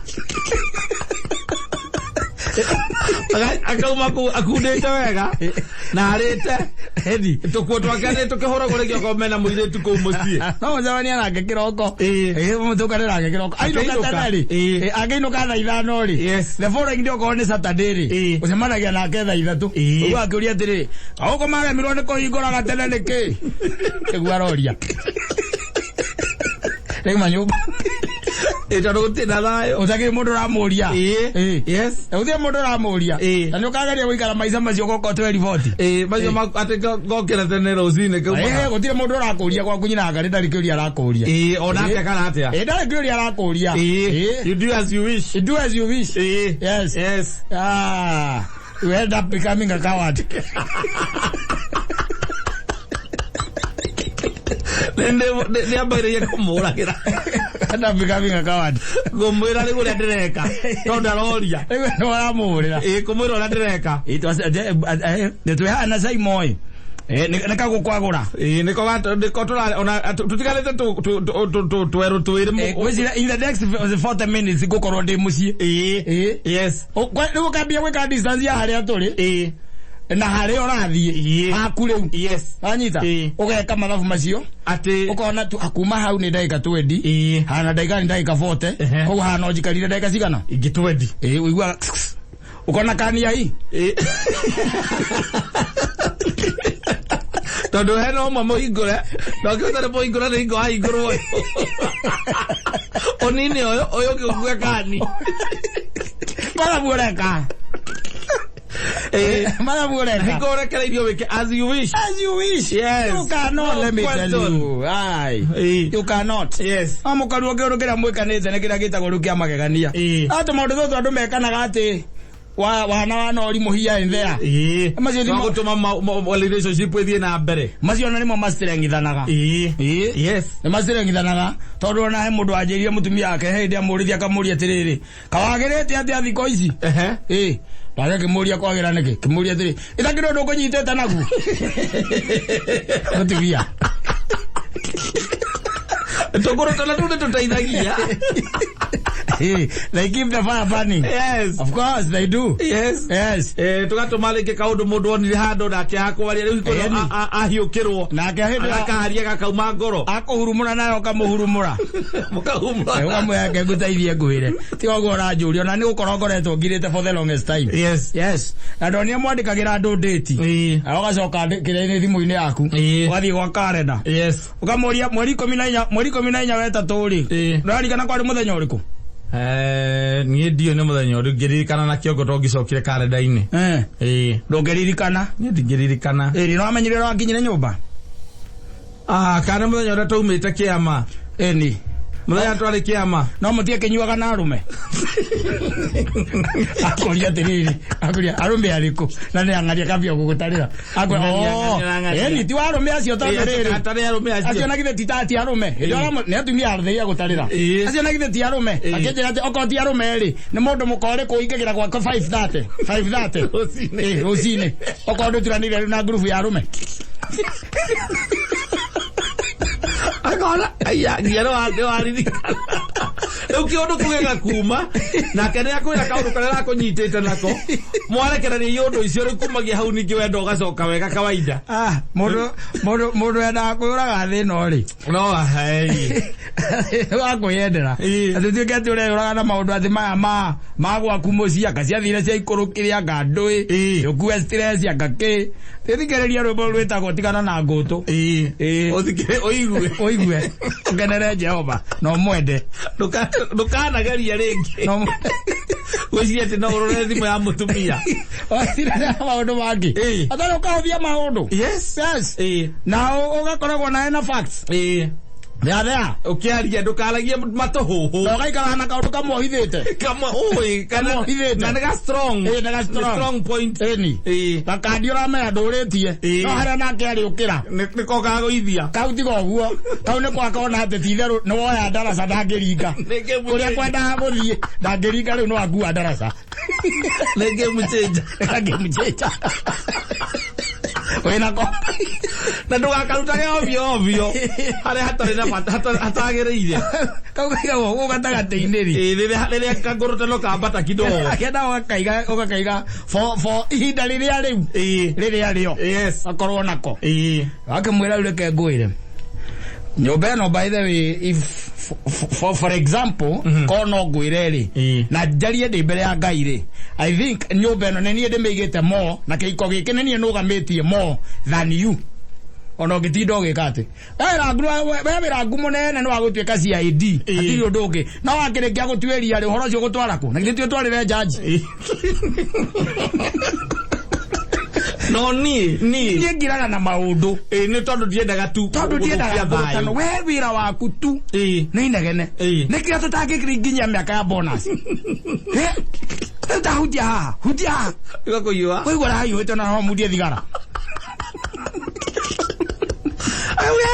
Akauma kũu akundĩte wega na arĩte Ĩni. tũkuo twake nĩ tũkĩhũragwo rĩngĩ okorwo mena mũirĩtu kũu mũciĩ. No mũcemanie nake kĩroko. Ĩĩ. Ĩĩ, mũtũkane nake kĩroko. Ainũka Akĩinũka. tene rĩ. Ĩĩ. Ĩĩ, angĩinũka thaa ithano rĩ. Yes. The following day okorwo nĩ Saturday rĩ. Ĩĩ. Ũcemanagia nake thaa ithatũ. Ĩĩ. Ũguo akĩũria atĩrĩrĩ, gũkũ maremirwo nĩ kũhingũraga tene nĩkĩ? Nĩguo aroria. Rĩu nyũmba. Ĩĩ, tondũ gũtirĩ na thayũ. Ũtakĩrĩ mũndũ ũramũria. Ĩĩ. Ĩĩ. Yes. Gũtirĩ mũndũ ũramũria. Ĩĩ. Na nĩ ũkageria gũikara maica macio gũkorwo 12:40. Ĩĩ, macio atĩ ngokĩra tene rũcinĩ Ĩĩ, kauma. gũtirĩ mũndũ ũrakũria gwaku nyina ngarĩ ndarĩ kĩũria arakũria. Ĩĩ, onake kana atĩa? Ĩĩ, ndarĩ kĩũria arakũria. Ĩĩ. Ĩĩ. You do as you wish. You do as you wish. Ĩĩ. Yes. Yes. Ah, you end up becoming a coward. Nĩ ambagĩrĩria kũmũragĩra. End up becoming a coward. Ngũmwĩra rĩu ũrĩa ndĩreka tondũ aroria. Rĩu nĩ ũramũhũrĩra. Ĩĩ, kũmwĩra ũrĩa ndĩreka. Nĩ twĩhana Saimoi. Nĩ kagũkwagũra. Ĩĩ, nĩko nĩko tũra ona tũtigarĩte twerũ twĩrĩ. Ngwĩciria in the next 40 minutes ngũkorwo ndĩ mũciĩ. Ĩĩ. Ĩĩ. Yes. Rĩu ũkambia gwĩka distance ya harĩa tũrĩ Ĩĩ. na harĩa ũrathiĩ Ĩĩ. haku rĩu. Yes. Wanyita? Ĩĩ. Ũgeka mathabu macio Atĩ ũkona tu kuma hau nĩ ndagĩka 20. Ĩĩ. Hana ndagĩka nĩ ndagĩka 40. Ehe. Koguo hana no njikarire ndagĩka cigana? Ingĩ 20. Ĩĩ, ũiguaga ũkona kania hii. Ĩĩ. Tondũ hena ũmwe mũhingũre na ũngĩhota nĩ mũhingũre nĩ hingo wahingũrwo ũyũ ũnini ũyũ ũyũ ũngĩ ũkue kani. Mathabu ũreka. Ĩĩ. Mathabu ũreka. Hingo ũrekereirio wĩke as you wish. As you wish. Yes. You cannot, No let me tell question. you. Aye. Ĩĩ. You cannot. Yes. No mũkaruo kĩũndũ kĩrĩa mwĩkanĩte nĩ kĩrĩa gĩtagwo rĩu kĩa magegania. Ĩĩ. Atĩ maũndũ tũtũ andũ mekanaga atĩ wana wana ũrimũ here and there. Ĩĩ. Macio No gũtũma relationship ĩthiĩ na mbere. Macio ona nĩmo macirengithanaga. Ĩĩ. Ĩĩ. Yes. Nĩ macirengithanaga tondũ ona he mũndũ wanjĩrire mũtumia wake he hĩndĩ amũrithia akamũria atĩrĩrĩ, kawagĩrĩte atĩa thikũ ici? Ehe. Ĩĩ. Nake akĩmũria kwagĩra nĩkĩ? Kĩmũria atĩrĩ, ĩtakĩrĩ ũndũ ũkũnyitĩte naguo? Mũtumia. Tũkũrũ tũna tũu nĩtũteithagia. They keep the fire burning. Yes. Of course they do. Yes. Yes. Tũgatũma rĩngĩ kaũndũ mũndũ onire handũ nake akwaria rĩu hingo Ĩni. ahiũkĩrwo Nake hĩndĩ agakaharia gakauma ngoro. Akũhurumũra nawe ũkamũhurumũra. Mũkahumũra. Ũkamwĩra reke ngũteithie ngwĩre. Tiga ũguo ũranjũria ona nĩ gũkorwo ngoretwo ngirĩte for the longest time. Yes. Yes. Na ndonire mwandĩkagĩra andũ date. Ĩĩ. Na ũgacoka kĩrĩa-inĩ thimũ-inĩ yaku. Ĩĩ. Ũgathiĩ gwa calendar. Yes. Ũkamũria mweri 14, mweri 14 wetatũ rĩ. Ĩĩ. Ndũraririkana kwarĩ mũthenya ũrĩkũ? Niĩ ndiũĩ nĩ mũthenya ũrĩkũ ngĩririkana na kĩongo to ngĩcokire karenda-inĩ. Eh. Ĩĩ. Ndũngĩririkana. Niĩ ndingĩririkana. Ĩĩ, nĩ wamenyire ũrĩa wakinyire nyũmba? Ah, kana mũthenya ũrĩa twaumĩte kĩama. Ĩni. Mũthenya twarĩ kĩama. No mũtige kĩnyuaga na arũme. Akũria atĩrĩrĩ, akũria arũme arĩkũ? Na nĩ ang'aria kambia gũgũtarĩra. Akũria, Ng'aria, oh, ng'aria, ng'aria. ĩni ti wa arũme acio tondũ rĩrĩ. Atarĩ arũme acio. Acio na githĩ ti ta ti arũme. Hĩndĩ ĩrĩa nĩ atumia arthĩia gũtarĩra. Ĩĩ. Acio na githĩ ti arũme. Ĩĩ. Akĩnjĩra atĩ okorwo ti arũme rĩ, nĩ mũndũ mũka ũrĩkũ ũingagĩra gwake 5:30. 5:30. Rũcinĩ. Ĩĩ, rũcinĩ. Okorwo ndũturanĩire rĩu na ngurubu ya arũme. Akona, aya, nginya nĩ waririkana. Rĩu kĩũndũ kĩu gĩgakuma, nake nĩ akwĩra kaũndũ karĩa arakũnyitĩte nako. Mwarekereria iũndũ icio rĩu kumagia hau ningĩ wendo ũgacoka wega kawaida. Ah, mũndũ mũndũ mũndũ endaga kwĩyũraga thĩ ĩno rĩ. No, hei. Wa kwĩyendera. Ĩĩ. Atĩ tuĩke atĩ ũreyũraga na maũndũ atĩ maya ma gwaku mũciĩ anga ciathire ciaikũrũkire anga ndũĩ. Ĩĩ. Ũkue stress anga kĩ. Thikĩrĩria rwĩmbo rwĩtagwo tigana na ngũtũ. Ĩĩ. Ĩĩ. Ũthikĩrĩrie ũigue. Ũigue. Ũkenere Jehova na ũmwende. Ndũkanageria rĩngĩ. Na ũmwende. Gwĩciria atĩ no ũrore thimũ ya mũtumia. Watirana maũndũ mangĩ. Ĩĩ. Atarĩ ũkahũthia maũndũ. Yes. Yes. Ĩĩ. Na ũgakoragwo nawe na facts. Ĩĩ. They are there. Ũkĩaria ndũkaragie matũhũhũ. Na ũgaikara na kaũndũ kamwe ũhithĩte. Kamwe ũĩ kana Kamwe ũhithĩte. na nĩ ga strong. Ĩĩ, nĩ ga strong. Nĩ strong point. Ĩni. Ĩĩ. Gakandi ũramenya ndũrĩtie. Ĩĩ. No harĩa nake arĩũkĩra. Nĩko kagũithia. Kau tiga ũguo. Kau nĩ gwaka ona atĩ ti itherũ nĩ woya ndaraca ndangĩringa. Nĩ game Kũrĩa changer. kwendaga gũthiĩ ndangĩringa rĩu no akua ndaraca. Nĩ game changer. Nĩ game changer. Wĩna ko. Na ndũgakarutage ovyo ovyo harĩa hatarĩ na bata, hatagĩrĩire. Kau kaigagwo gũkũ gatagatĩ-inĩ rĩ. Ĩĩ, rĩrĩa kangũrũtano kambata kidogo. Akĩenda ũgakaiga for ihinda rĩrĩa rĩu. Ĩĩ. Rĩrĩa rĩo. Yes. Akorwo nako. Ĩĩ. Akĩmwĩra rĩu reke ngwĩre. Nyũmba ĩno by the way, if for example, korwo no ngwĩre rĩ, Ĩĩ. na njarie ndĩ mbere ya Ngai rĩ, I think nyũmba ĩno nĩ niĩ ndĩmĩigĩte more, na kĩhiko gĩkĩ nĩ niĩ nũgamĩtie more than you. Ona ũngĩtinda ũgĩka atĩ. We wĩra ngumo nene nĩ wa gũtuĩka CID. Ĩĩ. Hatirĩ ũndũ ũngĩ. No wakĩrĩkia gũtuĩria rĩ, ũhoro ũcio ũgũtwara kũ? Na githĩ ti ũtwarĩre jaji? No niĩ, niĩ. Niĩ ngiraga na maũndũ. Ĩĩ, nĩ tondũ ndiendaga tu Tondũ ndiendaga gũthũkia thayũ. ngũrũtano. We wĩra waku tu. Ĩĩ. Nĩ inegene. Ĩĩ. Nĩkĩo tũtangĩkinya mĩaka ya bonus. Rĩu ta hutia haha, hutia haha. Ĩgakũiyũa. Kũigua ũrahiũhĩte na no mundie thigara. Ewe,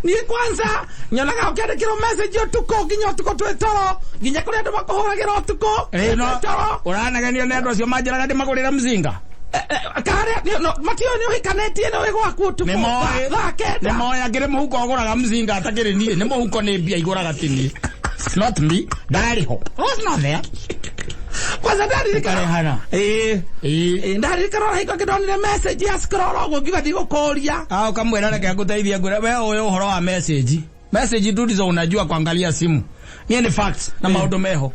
niĩ kwanza nyonaga ũkĩandĩkĩrwo message ũtukũ nginya ũtukũ twĩ toro, nginya kũrĩ andũ makũhũragĩra ũtukũ. Ĩĩ, no Twĩ toro. ũranagenio nĩ andũ acio manjĩraga ndĩmagũrĩre mzinga. Kare no matio nĩ ũhikanetie na wĩ gwaku ũtukũ. Nĩ moĩ. Thaa kenda. Nĩ moĩ akĩrĩ mũhuko ũgũraga mzinga atakĩrĩ niĩ. Nĩ mũhuko nĩ mbia igũraga ti niĩ. It's not me. Ndarĩ ho. I was not there. Kwanza ndaririkana. Karehana. Ĩĩ. Ĩĩ. Ĩĩ, ndaririkana ona hingo ĩngĩ ndonire message ya scroll ũguo ngiuga ndigũkũria. Ah, ukamwĩra reke ngũteithie ngwĩre we ũyũ ũhoro wa message. Message tu ndizo unajua kuangalia simu. Niĩ nĩ facts na maũndũ meho.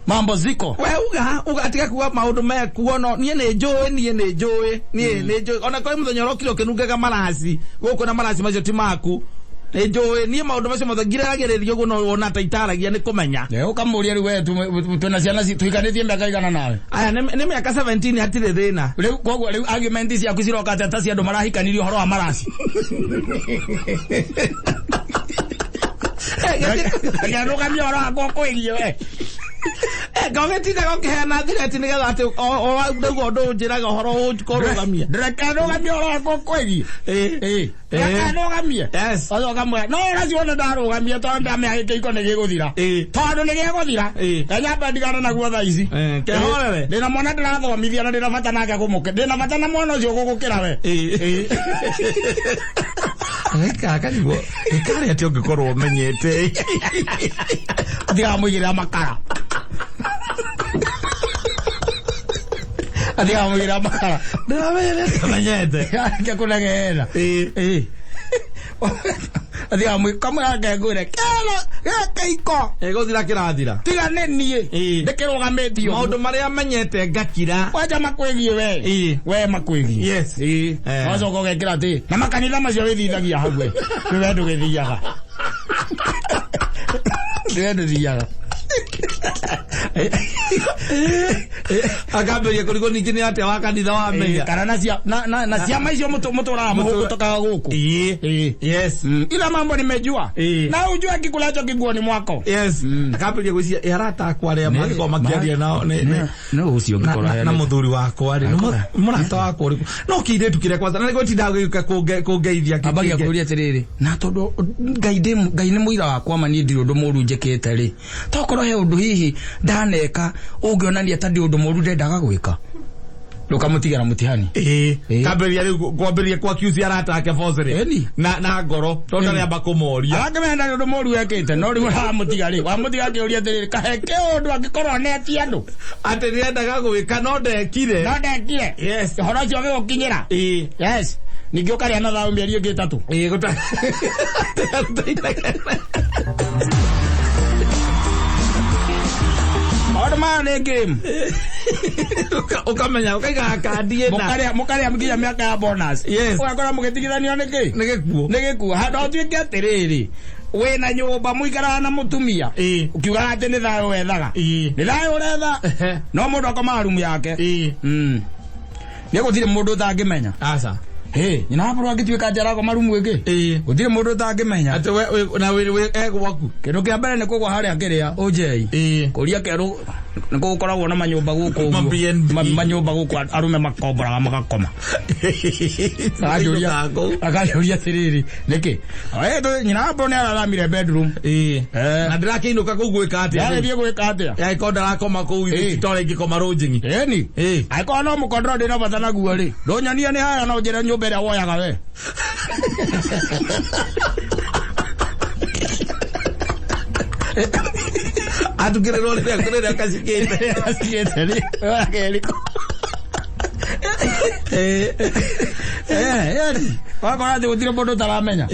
Mambo ziko. We uga uga tiga kuga maũndũ mekuo no niĩ nĩ njũĩ niĩ nĩ njũĩ niĩ nĩ njũĩ ona korwo mũthenya ũrokire ũkĩnungaga maraci gũkũ na maraci macio ti maku nĩ njũĩ niĩ maũndũ macio mothe ngiragĩrĩria ũguo no wona ta itaragia nĩ kũmenya. Ũkamũria rĩu we twĩna ciana tũhikanĩtie mĩaka igana nawe. Aya nĩ mĩaka 17 hatirĩ thĩna. Rĩu koguo rĩu argument ciaku ciroka atĩa ta cia andũ marahikanirie ũhoro wa maraci. Reke nũgamie ũhoro wakwa ũkwĩgiĩ we. Ngagĩtindaga ũkĩheana thireti nĩgetha atĩ ndauga ũndũ ũnjĩraga ũhoro ũkũrũgamia. Reke nũgamie ũhoro wakwa ũkwĩgiĩ. Ĩĩ. Reke nũgamie. Yes. Ũcoka mwĩra, no ũraciona ndarũgamia tondũ ndamenya gĩkĩ iko nĩ gĩgũthira. Tondũ nĩ gĩgũthira. Kanyamba ndigana naguo thaa ici. Kehorere. Ndĩna mwana ndĩrathomithia na ndĩna bata nake gũmũkĩra. Ndĩna bata na mwana ũcio gũgũkĩra we. Gaka karigwo gĩkarĩ atĩ ũngĩkorwo ũmenyete. Atigaga mũigĩrĩra makara. Atigaga mũigĩrĩra makara. Ndĩramenyete ũmenyete. Ake kũnegera. Ĩĩ. Atigaga mũigĩrĩra kamwe ake ngwĩre kero gĩkĩ iko. Gũthira kĩrathira. Tiga nĩ niĩ. Ndĩkĩrũgamĩtio. Maũndũ marĩa menyete ngakira. Kwanja makwĩgiĩ we. We makwĩgiĩ. Yes. Ĩĩ. Wacoka ũgekĩra atĩ na makanitha macio wĩthithagia hau we. Nĩ we ndũgĩthiaga. Nĩ we ndũthiaga. Akambĩrĩria kũrigwo ningĩ nĩ atĩa wa kanitha wamenya. Kana na cia na na na ciama icio mũtũraga mũhũgũtũkaga gũkũ. Ĩĩ. Yes. Ila mambo nimejua. Na ujue kikulacho kinguoni mwako. Yes. Akambĩrĩria gwĩciria ĩ arata akwa arĩa mangĩkorwo makĩaria nao nĩ nĩ ũcio ũngĩkorwo na mũthuri wakwa rĩ mũrata wakwa ũrĩkũ no kĩirĩtu kĩrĩa kwanza na nĩguo tindaga gĩũka kũngeithia ambagia kũria atĩrĩrĩ na tondũ Ngai nĩ mũira wakwa ma niĩ ndirĩ ũndũ mũũru njĩkĩte rĩ tokorwo he ũndũ hihi ndaneka ũngĩonania ta ndĩ ũndũ mũũru ndendaga gwĩka ndũkamũtigĩra mũtihani. Kambĩrĩria rĩu kwambĩrĩria kwa accuse arata ake falsely na ngoro tondũ ndarĩamba kũmoria. Arakĩmenya ndarĩ ũndũ mũũru wekĩte no rĩu ũramũtiga rĩ wamũtiga akĩũria atĩrĩrĩ kahe kĩũndũ angĩkorwo anetie andũ atĩ nĩendaga gwĩka no ndekire. No ndekire. Yes. Ũhoro ũcio ũgĩgũkinyĩra. Yes. Ningĩ ũkarĩa na thayũ mĩeri ĩngĩ ĩtatũ. Maũndũ maya nĩ game. Ũkamenya ũkaiga kandi ĩna. Mũkarĩa nginya mĩaka ya bonus. Yes. Ũgakora mũgĩtigithanio nĩ kĩ? Nĩ gĩkuũ. Nĩ gĩkuũ. Handũ ũtuĩke atĩrĩrĩ wĩna nyũmba mũikaraga na mũtumia ũkiugaga atĩ nĩ thayũ wethaga. Nĩ thayũ ũretha. No mũndũ akomaga rumu yake. Nĩ gũtirĩ mũndũ ũtangĩmenya. Aca. Nyina wa bũrũ angĩtuĩka njara akoma rumu ĩngĩ. Gũtirĩ mũndũ ũtangĩmenya. Atĩ we na wĩ egwaku. Kĩndũ kĩa mbere nĩ kũgwa harĩa kĩrĩa ũnjei. Kũria kerũ nĩ gũkoragwo na manyũmba gũkũ ũguo. Manyũmba gũkũ arũme makomboraga magakoma. Akanjũria atĩrĩrĩ nĩkĩ? Nyina wa bũrũ nĩ araramire bedroom. Na ndĩrakĩinũka kũu gwĩka atĩa? Ndĩragĩthiĩ gwĩka atĩa? Angĩkorwo ndarakoma kũu itĩ ingĩkoma rũnjing'i. Ĩni. Angĩkorwo no mũkondoro ndĩna bata naguo rĩ. Ndũnyonie nĩ haya na ũnjĩre nyũmba ĩrĩa woyaga we. Atukĩrĩrwo rĩrĩa rĩrĩa kacikĩte. Kacikĩte rĩ. Wakerĩ. Wakora atĩ gũtirĩ mũndũ ũtaramenya.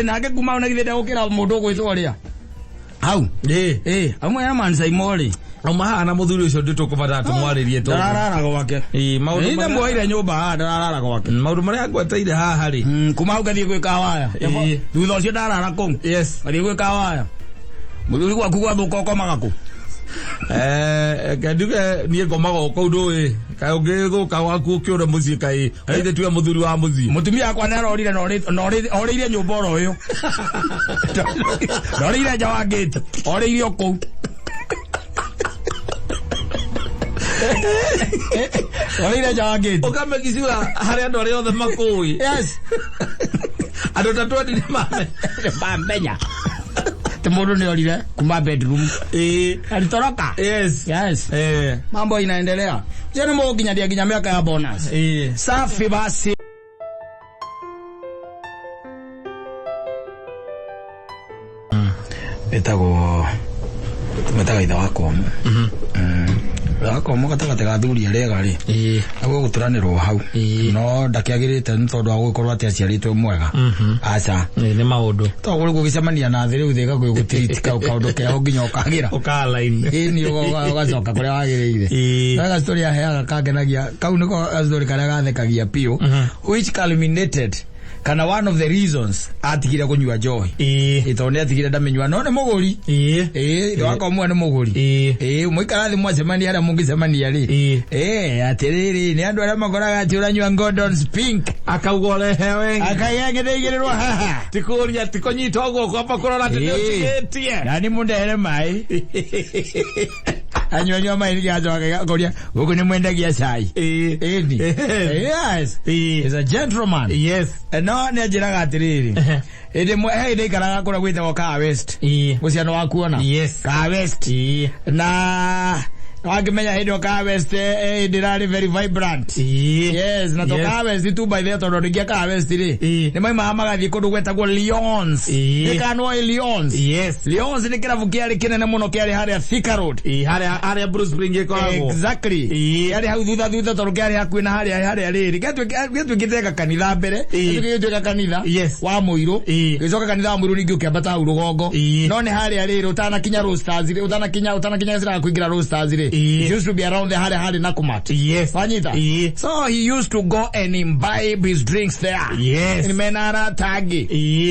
Nake kuma hau na githĩ ndegũkĩra mũndũ ũgwĩtwo ũrĩa. Hau. Amwe ya Mansaimo rĩ. Auma haha na mũthuri ũcio ndĩ tũkũbatara tũmwarĩrie tondũ. Ndararara gwake. Maũndũ marĩa muoire nyũmba haha ndararara gwake. Maũndũ marĩa ngweteire haha rĩ. Kuma hau ngathiĩ gwĩka waya. Thutha ũcio ndarara kũu. Yes. Ngathiĩ gwĩka waya. Mũthuri gwaku gwathuka ũkomaga kũ? Nduge niĩ ngomaga o kũu ndũĩ. Kaĩ ũngĩgũka gwaku ũkĩũre mũciĩ kaĩ ithe tuwe mũthuri wa mũciĩ. Mũtumia wakwa nĩ arorire na orĩire nyũmba oro ĩyo. Ndorĩire nja wa gate. Orĩire o kũu. Orĩire nja wa gate. Ũkamekicura harĩa andũ arĩa othe makũĩ. Yes. Andũ ta 20 nĩ mamenya. Mamenya. Ti mũndũ nĩ orire kuma bedroom. Alitoroka. Yes. Yes. Mambo inaendelea. Ũcio nĩ mũgũkinyanĩria nginya mĩaka ya bonus. Safi basi. Ĩtagwo tũmetaga ithe wa komu. Ithe wa komu gatagatĩ ga athuri arĩa ega rĩ, naguo gũtũranĩrwo hau no ndakĩagĩrĩte nĩ tondũ wa gũgĩkorwo atĩ aciarĩtwo mwega. Aca. Nĩ maũndũ. To rĩu gũgĩcemania na thĩ rĩu thĩ ĩgagũgũtiriti kau kaũndũ keho nginya ũkagĩra. Ũka-align. Ĩni ũgacoka kũrĩa wagĩrĩire. No gastory aheaga kangenagia kau nĩko gastory karĩa gathekagia biũ, which culminated kana one of the reasons atigire kũnyua njohi. Ĩ tondũ nĩ atigire ndamĩnyua no nĩ mũgũri. Ĩ ithe wakwa ũmwe nĩ mũgũri. Ĩ mũikara thĩ mwacemania harĩa mũngĩcemania rĩ. Ĩ atĩrĩrĩ nĩ andũ arĩa makoraga atĩ ũranyua Gordon's Pink. Akauga ũrehe wega. Akaiga ngĩthĩigĩrĩrwo haha. Ti kũria ti kũnyita ũguo kwamba kũrora atĩ nĩ ũtigĩtie. Nani mũndehere maĩ. Anyua maĩ nĩkĩ acoka akoria gũkũ nĩ mwendagia cai. Ĩni. Yes. He's a gentleman. Yes. No nĩ anjĩraga atĩrĩrĩ. Hĩndĩ ĩmwe he hĩndĩ aikaraga kũrĩa gwĩtagwo Kaa West. Mũciano wa kuona. Yes. Kaa West. Na wangĩmenya hĩndĩ ĩyo Kaa West hĩndĩ ĩrarĩ very vibrant. Yes, na to Kaa West tu by the tondũ rĩngĩ Kaa West rĩ nĩ maimaga magathiĩ kũndũ gwetagwo Lyons. Nĩ kana nĩ Lyons. Yes. Lyons nĩ kĩrabu kĩarĩ kĩnene mũno kĩarĩ harĩa Thika Road. Harĩa harĩa Bruce Spring ĩkoragwo. Exactly. Kĩarĩ hau thutha thutha tondũ kĩarĩ hakuhĩ na harĩa harĩa rĩrĩ. Gĩatuĩkĩte ga kanitha mbere. Gĩtuĩkĩte kanitha wa Mũirũ. Gĩcoka kanitha wa Mũirũ ningĩ ũkĩambata hau rũgongo. No nĩ harĩa rĩrĩ ũtanakinya Roasters rĩ, ũtanakinya gacĩra ga kũingĩra Roasters rĩ. It used to be around there harĩa harĩ na Kumat. Yes. Wanyita? So he used to go and imbibe his drinks there. Yes. Nĩ mena arata angĩ.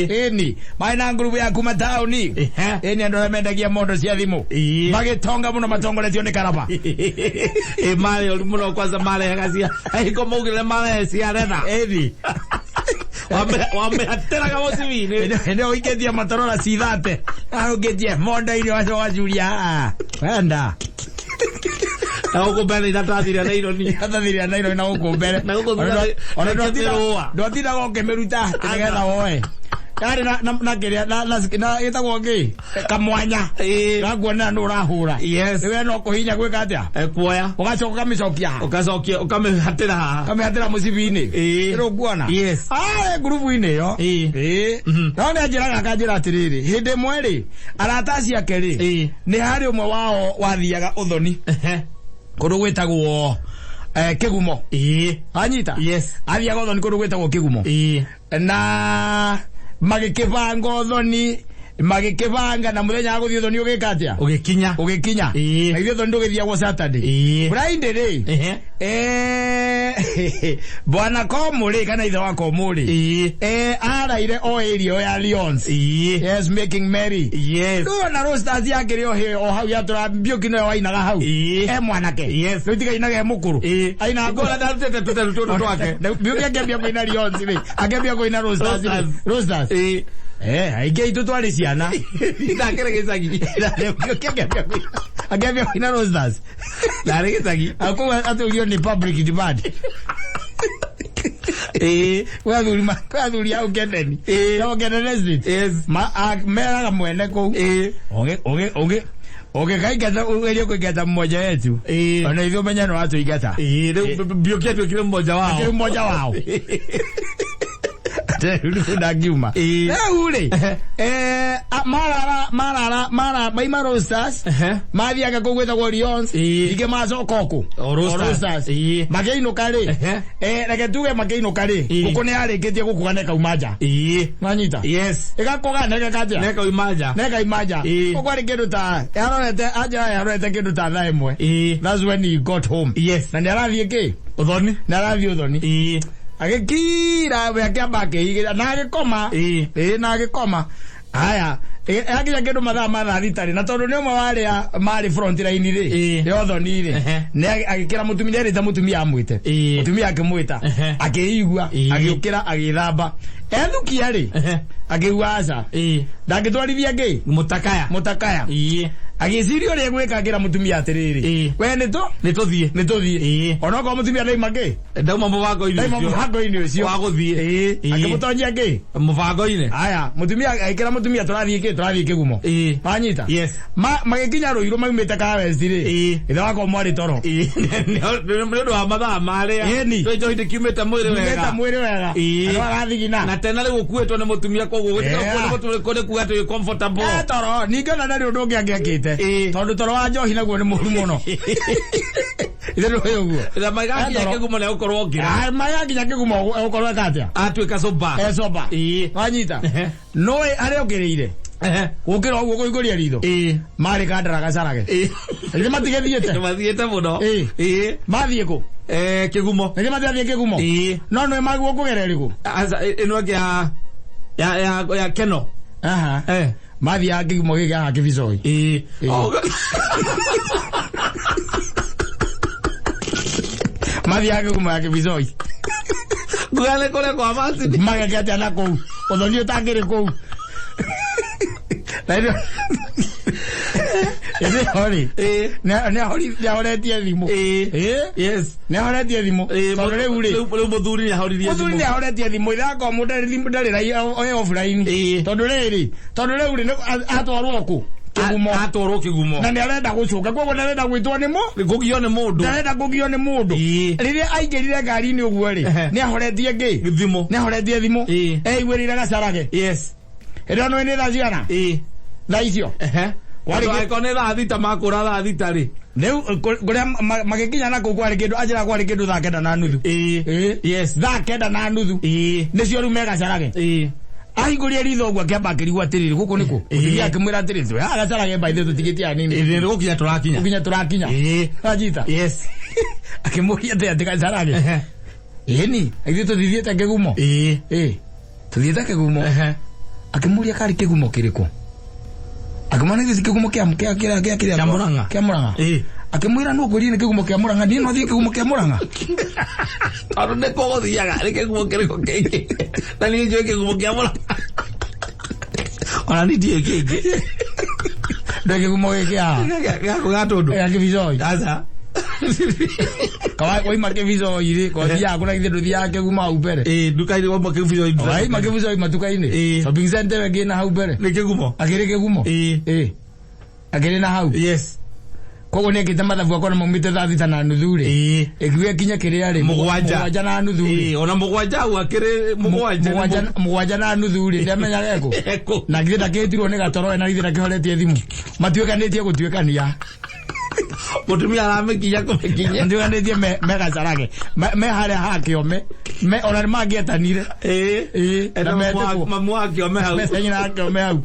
Ĩni, marĩ na ngurubu ya kuma taũni. Ĩni andũ arĩa mendagia mondo cia thimũ. Magĩtonga mũno matongoretio nĩ karaba. Ĩ marĩ ũru mũno kwanza marehaga cia hingo maugire marehe cia retha. Ĩni. Wamĩhatĩraga mũcibi-inĩ. Hĩndĩ ĩyo ũikĩtie matorora cithate. Ũkĩtie mondo-inĩ wacoka wacuria. Wenda. Na gũkũ mbere iratathire naironi. Iratathire naironi na gũkũ mbere. Na gũkũ thutha Ona rũa. ndwatindaga ũkĩmĩruta nĩgetha woe. Yarĩ na kĩrĩa na ĩtagwo kĩ? Kamwanya. Gakuonera nũ ũrahũra. Yes. Rĩu we no kũhinya gwĩka atĩa? Kuoya. Ũgacoka ũkamĩcokia haha. Ũgacokia ũkamĩhatĩra haha. Ũkamĩhatĩra mũcibi-inĩ. Ĩrĩ ũkuona? Yes. Arĩ ngurubu-inĩ ĩyo. No nĩ anjĩraga akanjĩra atĩrĩrĩ, hĩndĩ ĩmwe rĩ, arata acio ake rĩ, nĩ harĩ ũmwe wao wathiaga ũthoni. Kũndũ gwĩtagwo Kĩgumo. Wanyita? Yes. Athiaga ũthoni kũndũ gwĩtagwo Kĩgumo. Na magĩkĩbanga ũthoni, magĩkĩbanga na mũthenya wa gũthiĩ ũthoni ũgĩka atĩa? Ũgĩkinya. Ũgĩkinya. Na ithuĩ ũthoni ndũgĩthiagwo Saturday. Friday rĩ, Bwana Komu rĩ, kana ithe wa Komu rĩ, araire o area ya Lyons. Yes, making merry. Yes. Rĩu ona Roasters yakĩrĩ o hĩ o hau yatũra Mbiũki nĩwe wainaga hau. E mwanake. Yes. Rĩu tiga ainaga e mũkũrũ. Ainaga Ngora ndarutĩte tũteru tũtũ twake. Mbiũki akĩambia kũina Lyons rĩ, akĩambia kũina Roasters rĩ. Roasters. Aingĩ aitũ twarĩ ciana. Ndakĩrĩ gĩcagi. Mbiũki akĩambia kũina Roasters. Ndarĩ gĩcagi. Akũu atũrio nĩ public demand. Kwĩ athuri hau Kendeni. No Kendeni Street. Yes. Meraga mwene kũu. Ũngĩkaingata ũgerie kũingata mmoja wetu. Ona ithuĩ ũmenye nĩ watũingata. Rĩu Mbiũki atuĩkire mmoja wao. Akĩrĩ mmoja wao. Rĩu ndangiuma. Rĩu rĩ, marara maima Roasters, mathiaga kũu gwĩtagwo Lyons, ningĩ macoka ũkũ. O Roasters. O Roasters. Makĩinũka rĩ, reke tuge makĩinũka rĩ, ngũkũ nĩ yarĩkĩtie gũkũga na ĩkauma nja. Wanyita? Yes. Ĩgakũga na ĩgeka atĩa? Na ĩkauma nja. Na ĩkauma nja. Ũguo arĩ kĩndũ ta, arorete, anja arorete kĩndũ ta thaa ĩmwe. That's when he got home. Yes. Na nĩ arathiĩ kĩ? Ũthoni. Nĩ arathiĩ ũthoni. Agĩkira we akĩamba akĩigĩra na agĩkoma. Na agĩkoma. Haya, akinya kĩndũ mathaa ma thaa thita rĩ, na tondũ nĩ ũmwe wa arĩa marĩ front line rĩ, ya ũthoni rĩ, nĩ agĩkĩra mũtumia, nĩ erĩte mũtumia amwĩte. Mũtumia akĩmwĩta, akĩigua, agĩũkĩra, agĩthamba. Ethukia rĩ, akĩigua aca. Ndangĩtwarithia kĩ? Mũtakaya. Mũtakaya. Agĩciria ũrĩa egwĩka akĩra mũtumia atĩrĩrĩ, Ĩĩ. we nĩ tũ Nĩ tũthiĩ. Nĩ tũthiĩ. Ĩĩ. Onokorwo mũtumia ndaima kĩ, Ndauma mũbango-inĩ ndaima ũcio. Mũbango-inĩ ũcio. Wa gũthiĩ. Ĩĩ. Ĩĩ. Akĩmũtonyia kĩ? Mũbango-inĩ. Aya, mũtumia agĩkĩra mũtumia tũrathiĩ kĩ, tũrathiĩ kĩgumo. Ĩĩ. Wanyita? Yes. Magĩkinya Rũirũ maumĩte ka West rĩ, Ĩĩ. ithe wakwa mwarĩ toro. Ĩĩ. Nĩ ũndũ wa mathaa marĩa. Ĩni. Twĩ njohi ndĩkiumĩte mwĩrĩ wega. Umĩte mwĩrĩ wega. Ĩĩ. Andũ arathigina. Na tena rĩu ũkuĩtwo nĩ mũtumia, koguo gũtiga Yeah. ũkuo nĩ mũtumia kũndĩ kuga atĩ wĩ comfortable. Eh, toro ningĩ ona ndarĩ ũndũ ũngĩ angĩakĩte, Ĩĩ. tondũ toro wa njohi naguo nĩ mũru mũno, ithe ndũĩ ũguo. Na magakinya Eh, toro. kĩgumo nĩ egũkorwo okĩra. Ah, magakinya kĩgumo egũkorwo eka atĩa? Atuĩka sober. E sober. Ĩĩ. Wanyita? Ehe. Nũĩ harĩa ũkĩrĩire Ehe. gũkĩra ũguo kũhingũria ritho, Ĩĩ. marĩ kandara gacarage. Ĩĩ. Nĩ matigĩthiĩte. Mathiĩte mũno. Ĩĩ. Ĩĩ. Mathiĩ kũ? Eh, kĩgumo. Nĩ mathiathiĩ kĩgumo. Ĩĩ. No nĩ maguo kũgera ĩrĩkũ? Aca, ĩno ĩngĩ ya Keno. Aha. Eh. Mathiaga kĩgumo gĩkĩ haha kĩbicoi. Ĩĩ. Ĩĩ. Oh, Mathiaga kĩgumo ya kĩbicoi. Nguga nĩ kũrĩa kwa Martin. Mageke atĩa na kũu ũthoni ũtangĩrĩ kũu? Na ĩndĩ ĩyo rĩ, Ĩĩ. nĩ ahoretie thimũ. Ĩĩ. Ĩĩ. Yes. Nĩ ahoretie thimũ, Ĩĩ, tondũ rĩu rĩ, rĩu mũthuri nĩ ahoririe mũthuri thimũ. nĩ ahoretie thimũ ithako mũndũ ndarĩ e offline. Ĩĩ. Tondũ rĩrĩ, tondũ rĩu rĩ, atwarwo kũ? Kĩgumo. Atwarwo kĩgumo. Na nĩ arenda gũcoka, koguo ndarenda gwĩtwo nĩ mũ Kũgio nĩ mũndũ. Ndarenda kũgio nĩ mũndũ. Ĩĩ. Rĩrĩa aingĩrire ngari-inĩ ũguo rĩ, Ehe. nĩ ahoretie ngĩ? Thimũ. Nĩ ahoretie thimũ. Ĩĩ. Eiguĩrĩire gacarage. Yes. Ĩrĩa nĩ thaa cigana? Ĩĩ. Thaa icio. Ehe. Warĩ Andũ angĩkorwo nĩ thaa 6 makũra thaa 6 rĩ. Rĩu kũrĩa magĩkinya na kũu kwarĩ kĩndũ, anjĩra kwarĩ kĩndũ 9:30. Ĩĩ. Ĩĩ. Yes. 9:30. Ĩĩ. Nĩcio rĩu megacarage. Ĩĩ. Ahingũria ritho ũguo akĩamba akĩrigwo atĩrĩrĩ, gũkũ nĩkũ? Ĩĩ. Mũtumia akĩmwĩra atĩrĩrĩ, twĩ haha gacarage mbaithĩ tũtigĩtie hanini. Ĩĩ, nĩ gũkinya tũrakinya. Gũkinya tũrakinya. Ĩĩ. Wanyita? Yes. Akĩmũria atĩ gacarage. Ehe. Ĩni, ithuĩ tũtithiĩte kĩgumo. Ĩĩ. Ĩĩ. Tũthiĩte kĩgumo. Ehe. Akĩmũria karĩ kĩgumo kĩrĩkũ? Akĩmwĩra nĩ kĩgumo kĩa kĩa kĩa kĩa kĩa Kĩa Mũrang'a. Kĩa Mũrang'a. Ĩĩ. Akĩmwĩra no kwĩrie nĩ kĩgumo kĩa Mũrang'a, niĩ no thiĩ kĩgumo kĩa Mũrang'a. Tondũ nĩ kũgũthiaga nĩ kĩgumo kĩrĩkũ kĩngĩ? Na niĩ njũĩ kĩgumo kĩa Mũrang'a. Ona niĩ ndiũĩ kĩngĩ. Ndĩ kĩgumo gĩkĩ haha. Gĩa Gatũndũ. Gĩa Kĩbicoi. Aca. Kawa waima Kĩbicoi rĩ, ko thiaga kũrĩa, githĩ ndũthiaga kĩgumo hau mbere? Ĩĩ, nduka-inĩ wauma Kĩbicoi. Waima Kĩbicoi matuka-inĩ. Ĩĩ. Shopping center ĩyo ĩngĩ na hau mbere. Nĩ kĩgumo. Akĩrĩ kĩgumo. Ĩĩ. Ĩĩ. Akĩrĩ na hau. Yes. Koguo nĩ ekĩte mathabu akona maumĩte 6:30 rĩ. Ĩĩ. Ĩkiuga kinya kĩrĩa rĩ? 7. 7:30 rĩ. Ĩĩ, ona 7 hau akĩrĩ 7. 7:30 rĩ, ndamenyaga ekũ. Ekũ. Na githĩ ndakĩhĩtirwo nĩ gatoro, na githĩ ndakĩhoretie thimũ. Matuĩkanĩtie gũtuĩkania. Mũtumia aramĩkinya kũmĩkinya. Matuĩkanĩtie me gacarage. Me harĩa ha kĩome. Me ona nĩ mangĩetanire. Ĩĩ. Ĩĩ. Na metĩkwo. Mamu wa kĩome hau. Mecenyina ha kĩome hau.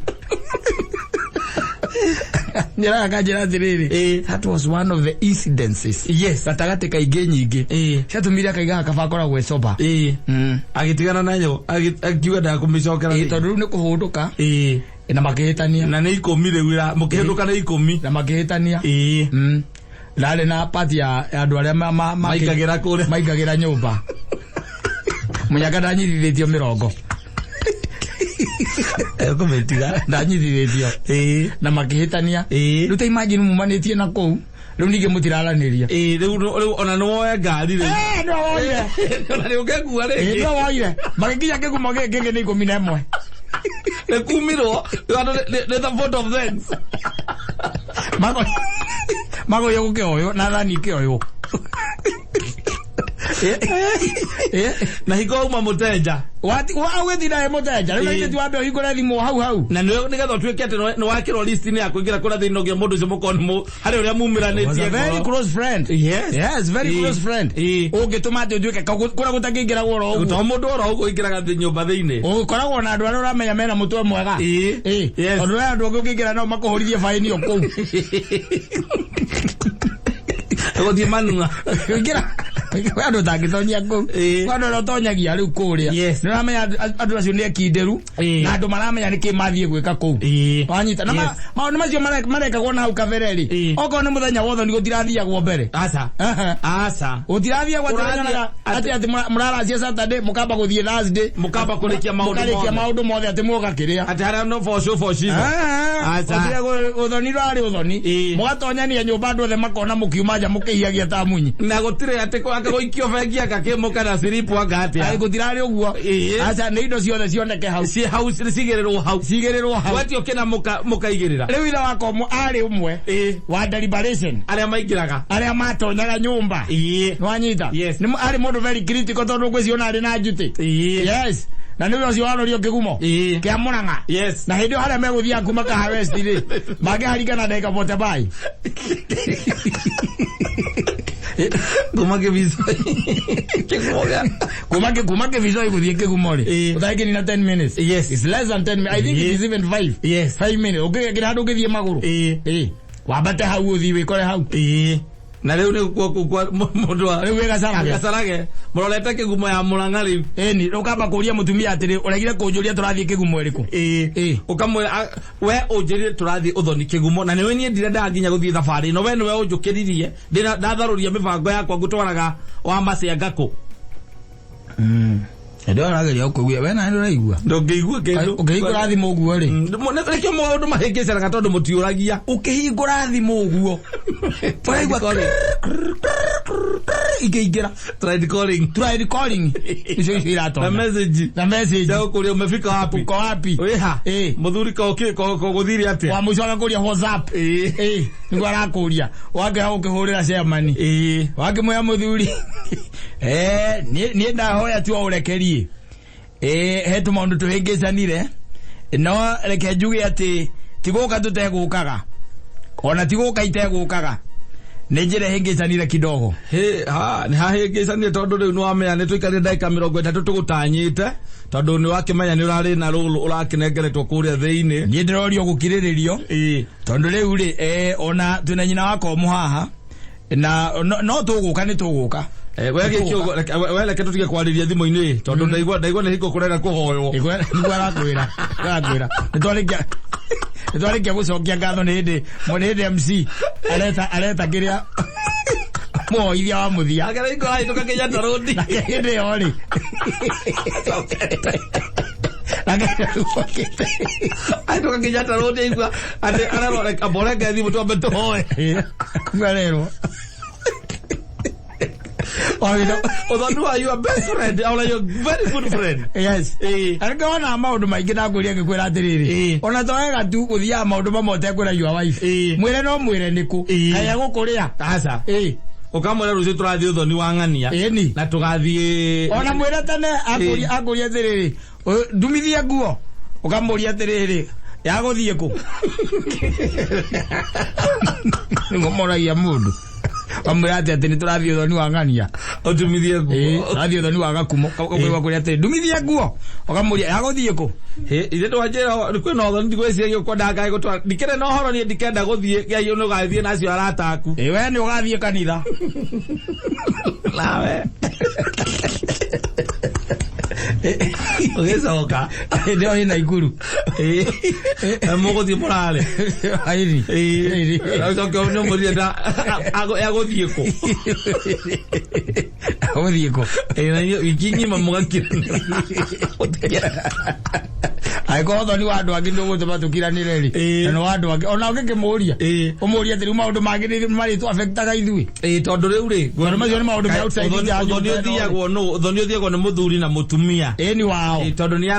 Njĩraga kanjĩra atĩrĩrĩ, Ĩĩ. that was one of the incidences Yes. gatagatĩ ka ingĩ nyingĩ Ĩĩ. ciatũmire akaiga kaba akoragwo e sober. Ĩĩ. Agĩtigana nayo, akiuga ndakũmĩcokera. Ĩĩ, tondũ rĩu nĩ kũhũndũka Ĩĩ. na makĩhĩtania. Na nĩ 10 rĩu mũkĩhĩndũka nĩ 10. Na makĩhĩtania. Ĩĩ. Ndarĩ na pati ya andũ arĩa Maikagĩra kũrĩa. Maikagĩra nyũmba mũnyaka, ndanyitithĩtio 20. Ekũmĩtiga. Ndanyitithĩtio. Ĩĩ. Na makĩhĩtania. Ĩĩ. Rĩu ta imagine mumanĩtie na kũu, rĩu ningĩ mũtiraranĩria. Ĩĩ, rĩu ona nĩ woe ngari rĩu. Eh, nĩwe woire. Ona nĩ ũngĩkua Ĩĩ, rĩngĩ. nĩwe woire. Magĩkinya kĩgumo gĩkĩ kĩngĩ nĩ 11. Nĩ kumirwo. Rĩu andũ nĩ the vote of thanks. Magoyo gũkĩoywo na thani ikĩoywo. Na hingo uma mũtenja. Wagĩtinda ĩ mũtenja rĩu, Ĩĩ. na ti wambe ũhingũre thimũ hau hau. Na nĩgetha ũtuĩke atĩ nĩ wakĩrwo list-inĩ ya kũingĩra kũrĩa thĩinĩ, no nginya mũndũ ũcio mũkorwo nĩ harĩ ũrĩa Was a mumĩranĩtie very ngoro. close friend. Yes. Yes, very Ĩĩ. close friend. Ĩĩ. Ũngĩtũma atĩ ũtuĩke kũrĩa gũtangĩingĩragwo oro ũguo. To mũndũ oro ũguo ũingĩraga nyũmba thĩinĩ. Ũkoragwo na andũ arĩa ũramenya mena mũtwe mwega. Ĩĩ. Ĩĩ. Yes. Tondũ we andũ angĩ ũngĩingĩra nao makũhũrithie baĩni o kũu. Gũthiĩ manua. Kũingĩra. Andũ ũtangĩtonyia kũu. Andũ arĩa ũtonyagia rĩu kũrĩa. Nĩ ũramenya andũ acio nĩ ekinderu na andũ maramenya nĩkĩ mathiĩ gwĩka kũu. Wanyita. Na maũndũ macio marekagwo na hau kabere rĩ. Okorwo nĩ mũthenya wa ũthoni gũtirathiagwo mbere. Aca. Aca. Gũtirathiagwo atĩ atĩ mũraracia Saturday mũkamba gũthiĩ Thursday. Mũkamba kũrĩkia maũndũ mothe. Mũkarĩkia maũndũ mothe atĩ mũgoka kĩrĩa. Atĩ harĩa no boco boco. Aca. Ũthoni rwarĩ ũthoni. Mũgatonyania nyũmba andũ othe makona mũkiuma nja mũkĩhiagia ta munyi. Na gũtirĩ atĩ anga gũikio bengi anga kĩmũka na siripu anga atĩa. Gũtirarĩ ũguo. Aca nĩ indo ciothe cioneke hau. Ciĩ hau cigĩrĩrwo hau. Cigĩrĩrwo hau. Gwetio kĩna mũkaigĩrĩra. Rĩu ithe wakwa arĩ ũmwe wa deliberation. Arĩa maingĩraga. Arĩa matonyaga nyũmba. Nĩwanyita? Nĩ arĩ mũndũ very critical tondũ ngwĩciria ona arĩ na njutĩ. Yes. Na nĩwe ũcio warorio kĩgumo kĩa Murang'a. Na hĩndĩ ĩyo harĩa megũthiaga kuma Kaha West rĩ, mangĩharingana ndagĩka bote bai. Kuma Kĩbicoi. Kĩgumo gĩa. Kuma Kĩbicoi gũthiĩ kĩgumo rĩ, ũtangĩnina 10 minutes. Yes. It's less than 10 minutes. I think it is even 5. Yes. 5 minutes. Ũngĩgekĩra handũ ũngĩthiĩ magũrũ. Wambate hau ũthiĩ wĩkore hau. Na rĩu nĩ kwa mũndũ wa rĩu wĩ Gacarage. Gacarage. Mũrorete kĩgumo ya Murang'a rĩu. Ĩni, ũkamba kũria mũtumia atĩrĩ, ũregire kũnjũria tũrathiĩ kĩgumo ĩrĩkũ? Ũkamwĩra we ũnjĩrire tũrathiĩ ũthoni kĩgumo na nĩwe niĩ ndirendaga nginya gũthiĩ thabarĩ ĩno, we nĩwe ũnjũkĩririe ndatharũria mĩbango yakwa ngũtwaraga wa macianga kũ. Ndio arageria gũkũigua we na ndũraigua. Ndũngĩigua kĩndũ. Ũkĩhingũra thimũ ũguo rĩ. Nĩkĩo maũndũ mahĩngĩcanaga tondũ mũtiũragia. Ũkĩhingũra thimũ ũguo. Ũraigua ikĩingĩra. Tried calling. Tried calling. Icio icio iratonya. Na message. Na message. Ya gũkũria umefika wapi? Uko wapi? Wĩha? Mũthuri ko gũthire atĩa? Wa mũico agakũria WhatsApp. Nĩguo arakũria. Wangĩaga gũkĩhũrĩra chairman. Wakĩmwĩra mũthuri. Niĩ ndahoya tu ũrekerie. He tũmaũndũ tũhĩngĩcanire. No reke njuge atĩ ti gũka tũtegũkaga. Ona ti gũka itegũkaga. Nĩ njĩra ĩhĩngĩcanire kidogo. Nĩ hahĩngĩcanire tondũ rĩu nĩwamenya nĩ tũikarire ndagĩka 30 tũgũtanyĩte tondũ nĩ wakĩmenya nĩ ũrarĩ na rũlũ ũrakĩnengeretwo kũrĩa thĩinĩ. Niĩ ndĩrorio gũkirĩrĩrio. Tondũ rĩu rĩ, ona twĩna nyina wakwa ũmwe haha na no tũgũka nĩ tũgũka. We reke tũtige kwarĩria thimũ-inĩ tondũ ndaigua nĩ hingo kũrenda kũhoywo. Nĩguo arakwĩra. Arakwĩra. Nĩtwarĩkia gũcokia ngatho nĩ hĩndĩ MC areta kĩrĩa mũhoithia wa mũthia. Akĩra hingo arahĩtũka Kenyatta Road. Nake hĩndĩ ĩyo rĩ. Ahĩtũka Kenyatta Road aigua atĩ ararora mboreke thimũ twambe tũhoe. Kũgarerwo. Ũthoni wa your best friend or your very good friend. Yes. Angĩona maũndũ maingĩ ndakũria ngĩkwĩra atĩrĩrĩ. Ona to wega tu gũthiaga maũndũ mamwe ũtekwĩra your wife. Mwĩre no mwĩre nĩkũ. Kaĩ egũkũrĩa. Aca. Ũkamwĩra rũciũ tũrathiĩ ũthoni wa ng'ania. Na tũgathiĩ. Ona mwĩre tene akũria atĩrĩrĩ. Ndumithie nguo. Ũkamũria atĩrĩrĩ. Ya gũthiĩ kũ. Nĩguo moragia mũndũ. Kamwĩra atĩ atĩ nĩ tũrathiĩ ũthoni wa ng'ania. Ũtumithie nguo. Tũrathiĩ ũthoni wa Gakumo. Ũkaigua kũrĩa atĩrĩ, ndumithie nguo. Ũkamũria, ya gũthiĩ kũ? Ithe ndwanjĩra kwĩna ũthoni ndigwĩciragia ũkwenda Ngai gũtwara. Ndikĩrĩ na ũhoro niĩ ndikenda gũthiĩ Ngai nĩ ũgathiĩ na acio arata aku. We nĩ ũgathiĩ kanitha. Nawe. Ũgĩcoka. Hĩndĩ ĩyo ĩna Ikuru. Mũgũthiĩ mũrare. Airi. Ũcoke ũmũrie ya gũthiĩ kũ. Gũthiĩ kũ. Na wiki ng'ima mũgakiranĩra. Angĩkorwo ũthoni wa andũ angĩ ndũgũtũma tũkiranĩre rĩ, na nĩ wa andũ angĩ ona ũngĩkĩmũria ũmũrie atĩ rĩu maũndũ mangĩ nĩ marĩtũ affectaga ithuĩ. Tondũ rĩu rĩ, Tondũ macio nĩ maũndũ me outside ũthoni ya nyũmba ĩno. ũthiagwo nũ? Ũthoni ũthiagwo nĩ mũthuri na mũtumia. Nĩ wao. Tondũ nĩ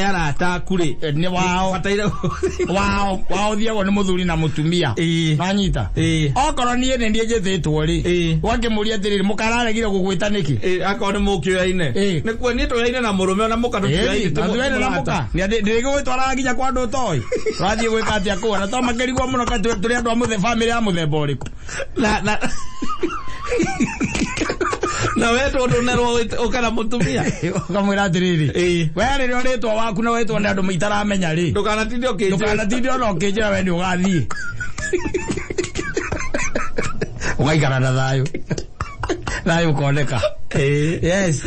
arata aku rĩ. Nĩ wao. Bataire Wao. Wao ũthiagwo nĩ mũthuri na mũtumia. Nanyita. Okorwo niĩ nĩ niĩ njĩtĩtwo rĩ, wakĩmũria atĩrĩrĩ, mũkararegire gũgwĩta nĩkĩ? Akorwo nĩ mũkĩoyaine. Nĩ kuo niĩ tũyaine na mũrũme ona mũka tũtiyaine. Na tũyaine na mũka. Ndĩrĩgũgwĩtwaraga nginya kwa andũ ũtoĩ. Tũrathiĩ gwĩka atĩa kũu? Na to makĩrigwo mũno kaĩ tũrĩ andũ a bamĩrĩ ya mũthemba ũrĩkũ? Na we tondũ nerwo ũka na mũtumia. Ũkamwĩra atĩrĩrĩ, we rĩrĩa ũrĩtwo waku na wĩtwo nĩ andũ itaramenya rĩ, Ndũkanatinde ũkĩnjĩra. Ndũkanatinde ona ũkĩnjĩra we nĩ ũgathiĩ. Ũgaikara na thayũ. Thayũ ũkoneka. Yes.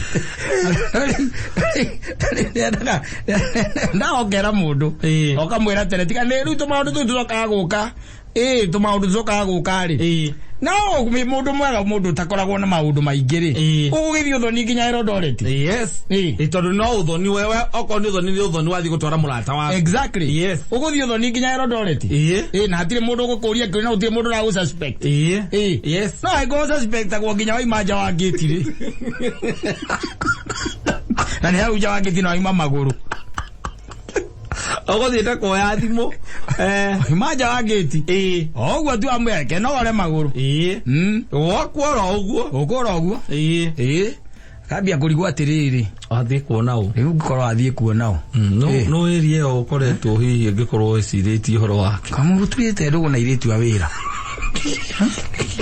Ndaokera mũndũ. Ũkamwĩra tene tiga nĩ rĩu tũmaũndũ tũu tũcokaga gũka. Ĩĩ tũmaũndũ tũcokaga gũka rĩ. No mũndũ mwega mũndũ ũtakoragwo na maũndũ maingĩ rĩ. Ũgũgĩthiĩ ũthoni nginya Eldoret. Yes. Tondũ no ũthoni wewe okorwo nĩ ũthoni nĩ ũthoni wathiĩ gũtwara mũrata waku. Exactly. Yes. Ũgũthiĩ ũthoni nginya Eldoret. Ĩĩ na hatirĩ mũndũ ũgũkũria kĩũria na gũtirĩ mũndũ ũragũ suspect. Ĩĩ. Yes. No angĩkorwo suspectagwo nginya waima nja wa gate rĩ. Na nĩ hau nja wa gate no waima magũrũ. Ũgũthiĩte kuoya thimũ. Waima nja wa gate. O ũguo tu amwĩra reke nogore magũrũ. Gwakwo oro ũguo. Gũkũ oro ũguo. Ĩĩ. Kambia kũrigwo atĩrĩrĩ. Athiĩ kuona ũ. Rĩu ngĩkorwo athiĩ kuona ũ. No ĩria ĩyo ũkoretwo hihi ũngĩkorwo wĩcirĩtie ũhoro wake. Kamũturĩte ndũgũ na airĩtu a wĩra.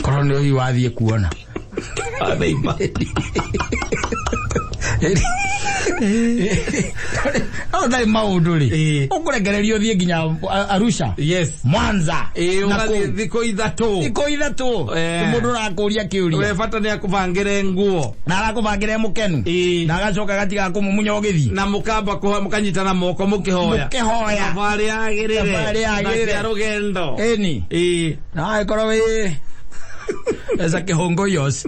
Korwo nĩ hihi wathiĩ kuona. Neighbor. No ũtarĩ maũndũ rĩ. Ũkũrekererio ũthiĩ nginya Arusha. Yes. Mwanza. Ĩĩ, Na ũgathiĩ kũu. thikũ ithatũ. Thikũ ithatũ. Mũndũ ũrakũria kĩũria. We bata nĩ akũbangĩre nguo. Na arakũbangĩra e mũkenu. Na agacoka agatiga kũmumunya ũgĩthiĩ. Na mũkamba kũhoya mũkanyitana moko mũkĩhoya. Mũkĩhoya. Thabarĩ yagĩrĩre. Thabarĩ yagĩrĩre. Na cia rũgendo. Ĩni. Na angĩkorwo wĩ esa kĩhũngũ yos.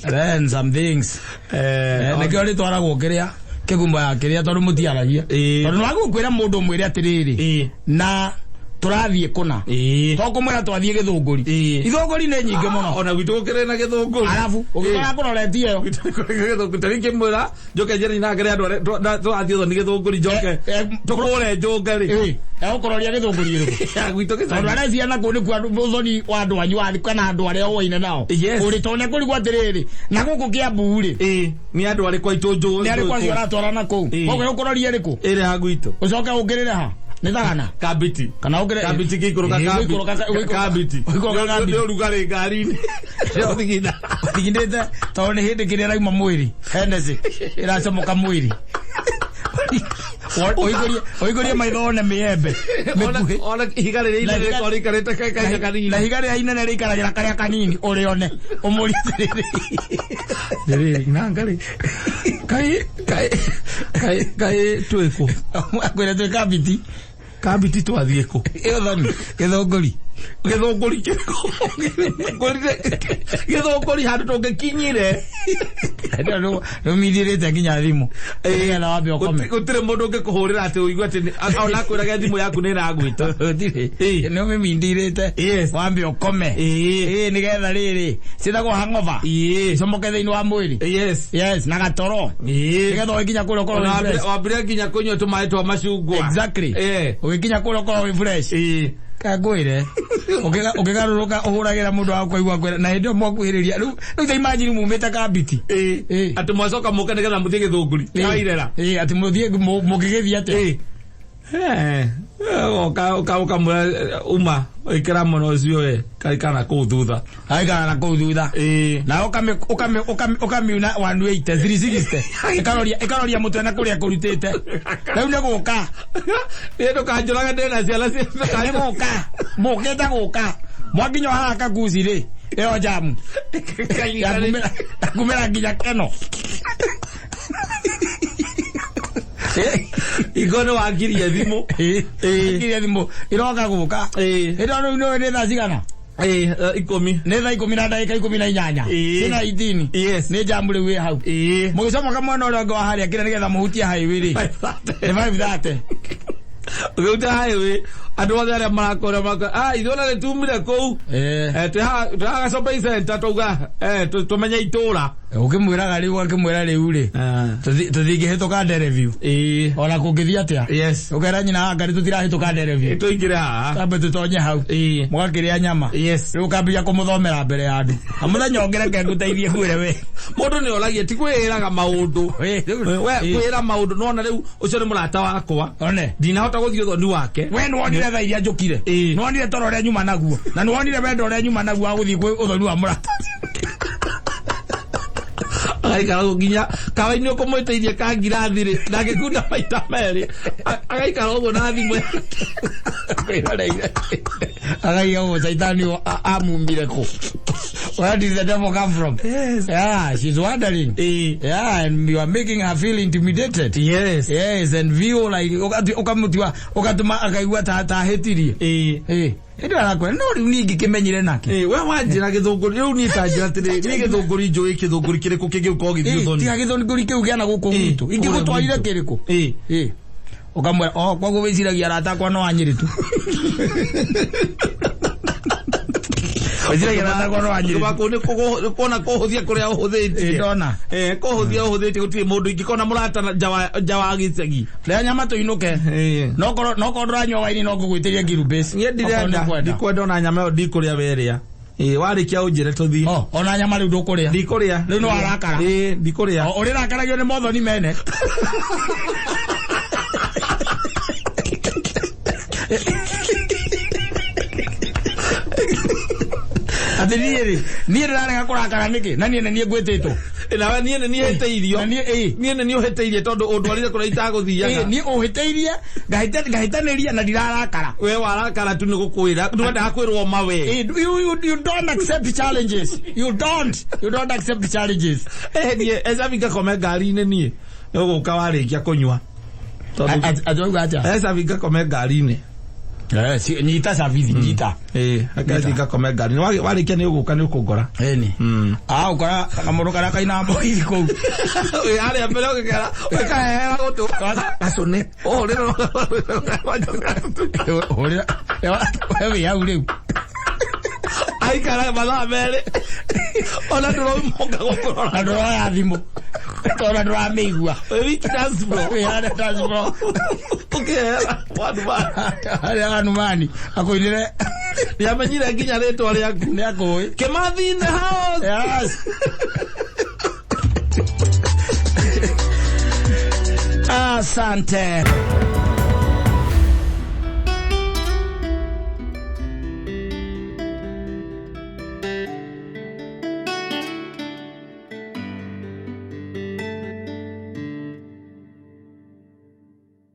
Then some things. Nĩkĩo rĩtwaragwo kĩrĩa kĩgumo ya kĩrĩa tondũ mũtiaragia. Tondũ nĩwagũkwĩra mũndũ ũmwĩre atĩrĩrĩ. Na tũrathiĩ kũna. To kũmwĩra twathiĩ gĩthũngũri. Ithũngũri nĩ nyingĩ mũno. Ona gwitũ gũkĩrĩ na gĩthũngũri. Arabu ũgĩkora kũroretie ĩyo. Gwitũ gũkĩrĩ na gĩthũngũri. Ta rĩngĩ mwĩra njoke njĩra nyina ngere andũ arĩa tũrathiĩ ũthoni gĩthũngũri njoke tũkũre njũnge rĩ. Egũkũroria gĩthũngũri ĩrĩkũ? Ya gwitũ gĩcagi. Tondũ arecia na kũu nĩkuo andũ ũthoni wa andũ anyu wa kana andũ arĩa ũwaine nao. Ũrĩ tondũ nĩekũrigwo atĩrĩrĩ, na gũkũ Kĩambu rĩ. Nĩ andũ arĩkũ aitũ njũĩ. Nĩ arĩkũ acio aratwarana kũu. Koguo egũkũroria ĩrĩkũ? Ĩrĩa ya gwitũ. Ũcoke ũngĩrĩre ha? Nĩ thagana? Kambiti. Kana ũngĩrĩre Kambiti gĩikũrũka Ĩĩ, kambiti. ũikũrũka kambiti. Nĩ ũrugarĩ ngari-inĩ. Ũthigina. Ũthiginĩte tondũ nĩ hĩndĩ kĩrĩa ĩrauma mwĩrĩ. Hennessy ĩracomoka mwĩrĩ. Ũihũrie maitho one mĩembe mĩkuhĩ. Ona ihiga rĩrĩa inene rĩkorwo rĩikarĩte kahiga kanini. Na ihiga rĩrĩa inene rĩikaragĩra karĩa kanini ũrĩone. Ũmũrie atĩrĩrĩ. Rĩrĩ, nanga rĩ. Kaĩ, kaĩ, kaĩ, kaĩ twĩ kũ? Akwĩra twĩ Kambiti. Kambiti twathiĩ kũ? Ĩyo thoni, gĩthũngũri. Gĩthũngũri kĩrĩkũ? Gĩthũngũri handũ tũngĩkinyire. Rũmithirĩte nginya thimũ. Nĩgetha wambe ũkome. Gũtirĩ mũndũ ũngĩkũhũrĩra atĩ ũigue atĩ ona akwĩraga thimũ yaku nĩ ĩragwĩta. Gũtirĩ. Nĩ ũmĩmindĩrĩte. Wambe ũkome. Nĩgetha rĩrĩ, ciĩtagwo hangover. Icomoke thĩinĩ wa mwĩrĩ. Yes. Yes, na gatoro. Nĩgetha ũgĩkinya kũrĩa ũkorwo wĩ fresh. Wambire nginya kũnyua tũmaĩ twa macungwa. Exactly. Ũgĩkinya kũrĩa ũkorwo wĩ fresh. Kangwĩre. Ũkĩgarũrũka ũhũragĩra mũndũ wa kũigua kwĩra na hĩndĩ ĩyo mwakuhĩrĩria. Rĩu ta imagine mumĩte Kambiti. Atĩ mwacoka mũke nĩgetha mũthiĩ gĩthũngũri. Kairera. Atĩ mũthiĩ mũngĩgĩthiĩ atĩa? Ũkamwĩra uma ĩkĩra mũno ũcio we kaikara kũu thutha. Aikara na kũu thutha. Na ũkamiuna 180 360. Ĩkaroria mũtwe na kũrĩa kũrutĩte. Rĩu nĩ gũka. Nĩ ndũkanjũrage ndĩna ciana cia Nĩ gũka. Mũkĩte gũka. Mwakinya haha Kaguci rĩ, ĩyo jamu. Yakumĩra nginya Keno. Ingo nĩ wangirie thimũ. Ngirie thimũ. Iroka gũka. Ĩno rĩu nĩ thaa cigana? Ikũmi. Nĩ thaa ikũmi na ndagĩka ikũmi na inyanya. Ciĩna 18. Nĩ jamu rĩu ĩ hau. Mũgĩcomoka mwena ũrĩa ũngĩ wa harĩa kĩrĩa nĩgetha mũhutie highway rĩ. Nĩ 5:30. Ũgĩhutia highway, andũ othe arĩa marakora marakora, ithuĩ ona nĩtumire kũu. Twĩ haha shopping center twauga, tũmenye itũra. Ũkĩmwĩraga rĩu, ũgakĩmwĩra rĩu rĩ, tũtingĩhĩtũka Ndereview. Ona kũngĩthiĩ atĩa? Yes. Ũkera nyina anga nĩ tũtirahĩtũka Ndereview. Tũingĩre haha. Tambe tũtonye hau. Mũgakĩrĩa nyama. Yes. Rĩu ũkambia kũmũthomera mbere ya andũ. Na mũthenya ũngĩ reke ngũteithie ngwĩre we. Mũndũ nĩ oragia, ti kwĩĩraga maũndũ. We kwĩra maũndũ, nĩwona rĩu ũcio nĩ mũrata wakwa. One. Ndinahota gũthiĩ ũthoni wake. We nĩwonire thaa iria njũkire. Nĩwonire toro ũrĩa nyuma naguo. Na nĩwonire wendo ũrĩa nyuma naguo wa gũthiĩ kwĩ ũthoni wa mũrata. Agaikara ũguo nginya kawa-inĩ ũkũmwĩtĩirie ka ngirathi rĩ, ndangĩkunda maita merĩ. Agaikara ũguo na thimũ yake. Agaiga ũguo caitani amumbire kũ. Where did the devil come from? Yes. Yeah, she's wondering. Yeah, and you are making her feel intimidated. Yes. Yes, and feel like ukamutua ukatuma akaigua ta ta hĩtirie. Eh, ĩndĩ arakwĩra no rĩu niĩ ingĩkĩmenyire nake. We wanjĩra gĩthũngũri rĩu niĩ ta njĩra atĩrĩ niĩ gĩthũngũri njũĩ gĩthũngũri kĩrĩkũ kĩngĩũka ũgĩthiĩ ũthoni. Tiga gĩthũngũri kĩu kĩa na gũkũ gwitũ. Ingĩgũtwarire kĩrĩkũ? Ũkamwĩra oh koguo wĩciragia arata akwa no a Nyĩrĩ tu. Wĩciragia arata akwa no a Nyĩrĩ tu. Kũu nĩ kuona kũhũthia kũrĩa ũhũthĩtie. Ndona. Kũhũthia ũhũthĩtie gũtirĩ mũndũ ingĩkona mũrata nja wa gĩcagi. Rĩa nyama tũinũke. No korwo ndũranyua waini no ngũgwĩtĩria ngirubĩci. Niĩ ndirenda ndikwenda ona nyama ĩyo ndikũrĩa werĩa. Warĩkia ũnjĩre tũthiĩ. Oh, ona nyama rĩu ndũkũrĩa. Ndikũrĩa. Rĩu nĩ warakara. Ndikũrĩa. Ũrĩrakaragio nĩ mothoni mene. Atĩ niĩ rĩ, niĩ ndĩrarega kũrakara nĩkĩ? Na niĩ nĩ niĩ ngwĩtĩtwo. Nawe niĩ nĩ niĩ hĩtĩirio. Na niĩ Niĩ nĩ niĩ ũhĩtĩirie tondũ ũndwarire kũrĩa itagũthiaga. Niĩ ũhĩtĩirie, ngahĩtanĩria na ndirarakara. We warakara tu nĩ gũkwĩra, ndwendaga kwĩrwo ma we. You don't accept challenges. You don't accept challenges. Niĩ ecabi ngakome ngari-inĩ niĩ. Nĩ ũgũka warĩkia kũnyua. Atauga atĩa? Ecabi ngakome ngari-inĩ. Nyita cabithi, nyita. Akathi ngakome ngari-inĩ. Warĩkia nĩ ũgũka nĩ ũkũngora. Ĩni. Ah, ũkora kamũndũ karĩa kaina mboithi kũu. Harĩa mbere ũgĩkera, ũkahehera gũtũ. Gacũne. Ũhũrĩra. Ũhũrĩra. We wĩ hau rĩu. Aikara mathaa merĩ. Ona ndũrauma gũkũrora. Na ndũroya thimũ. Tondũ ndũramĩigua. Wĩ wiki dance floor. Wĩ harĩa dance floor. Ũkĩhera Wanumani. Harĩa Wanumani. Akũinĩre. Nĩamenyire nginya rĩtwa rĩaku. Nĩakũĩ. Kĩmathi in the house. Yes. Asante.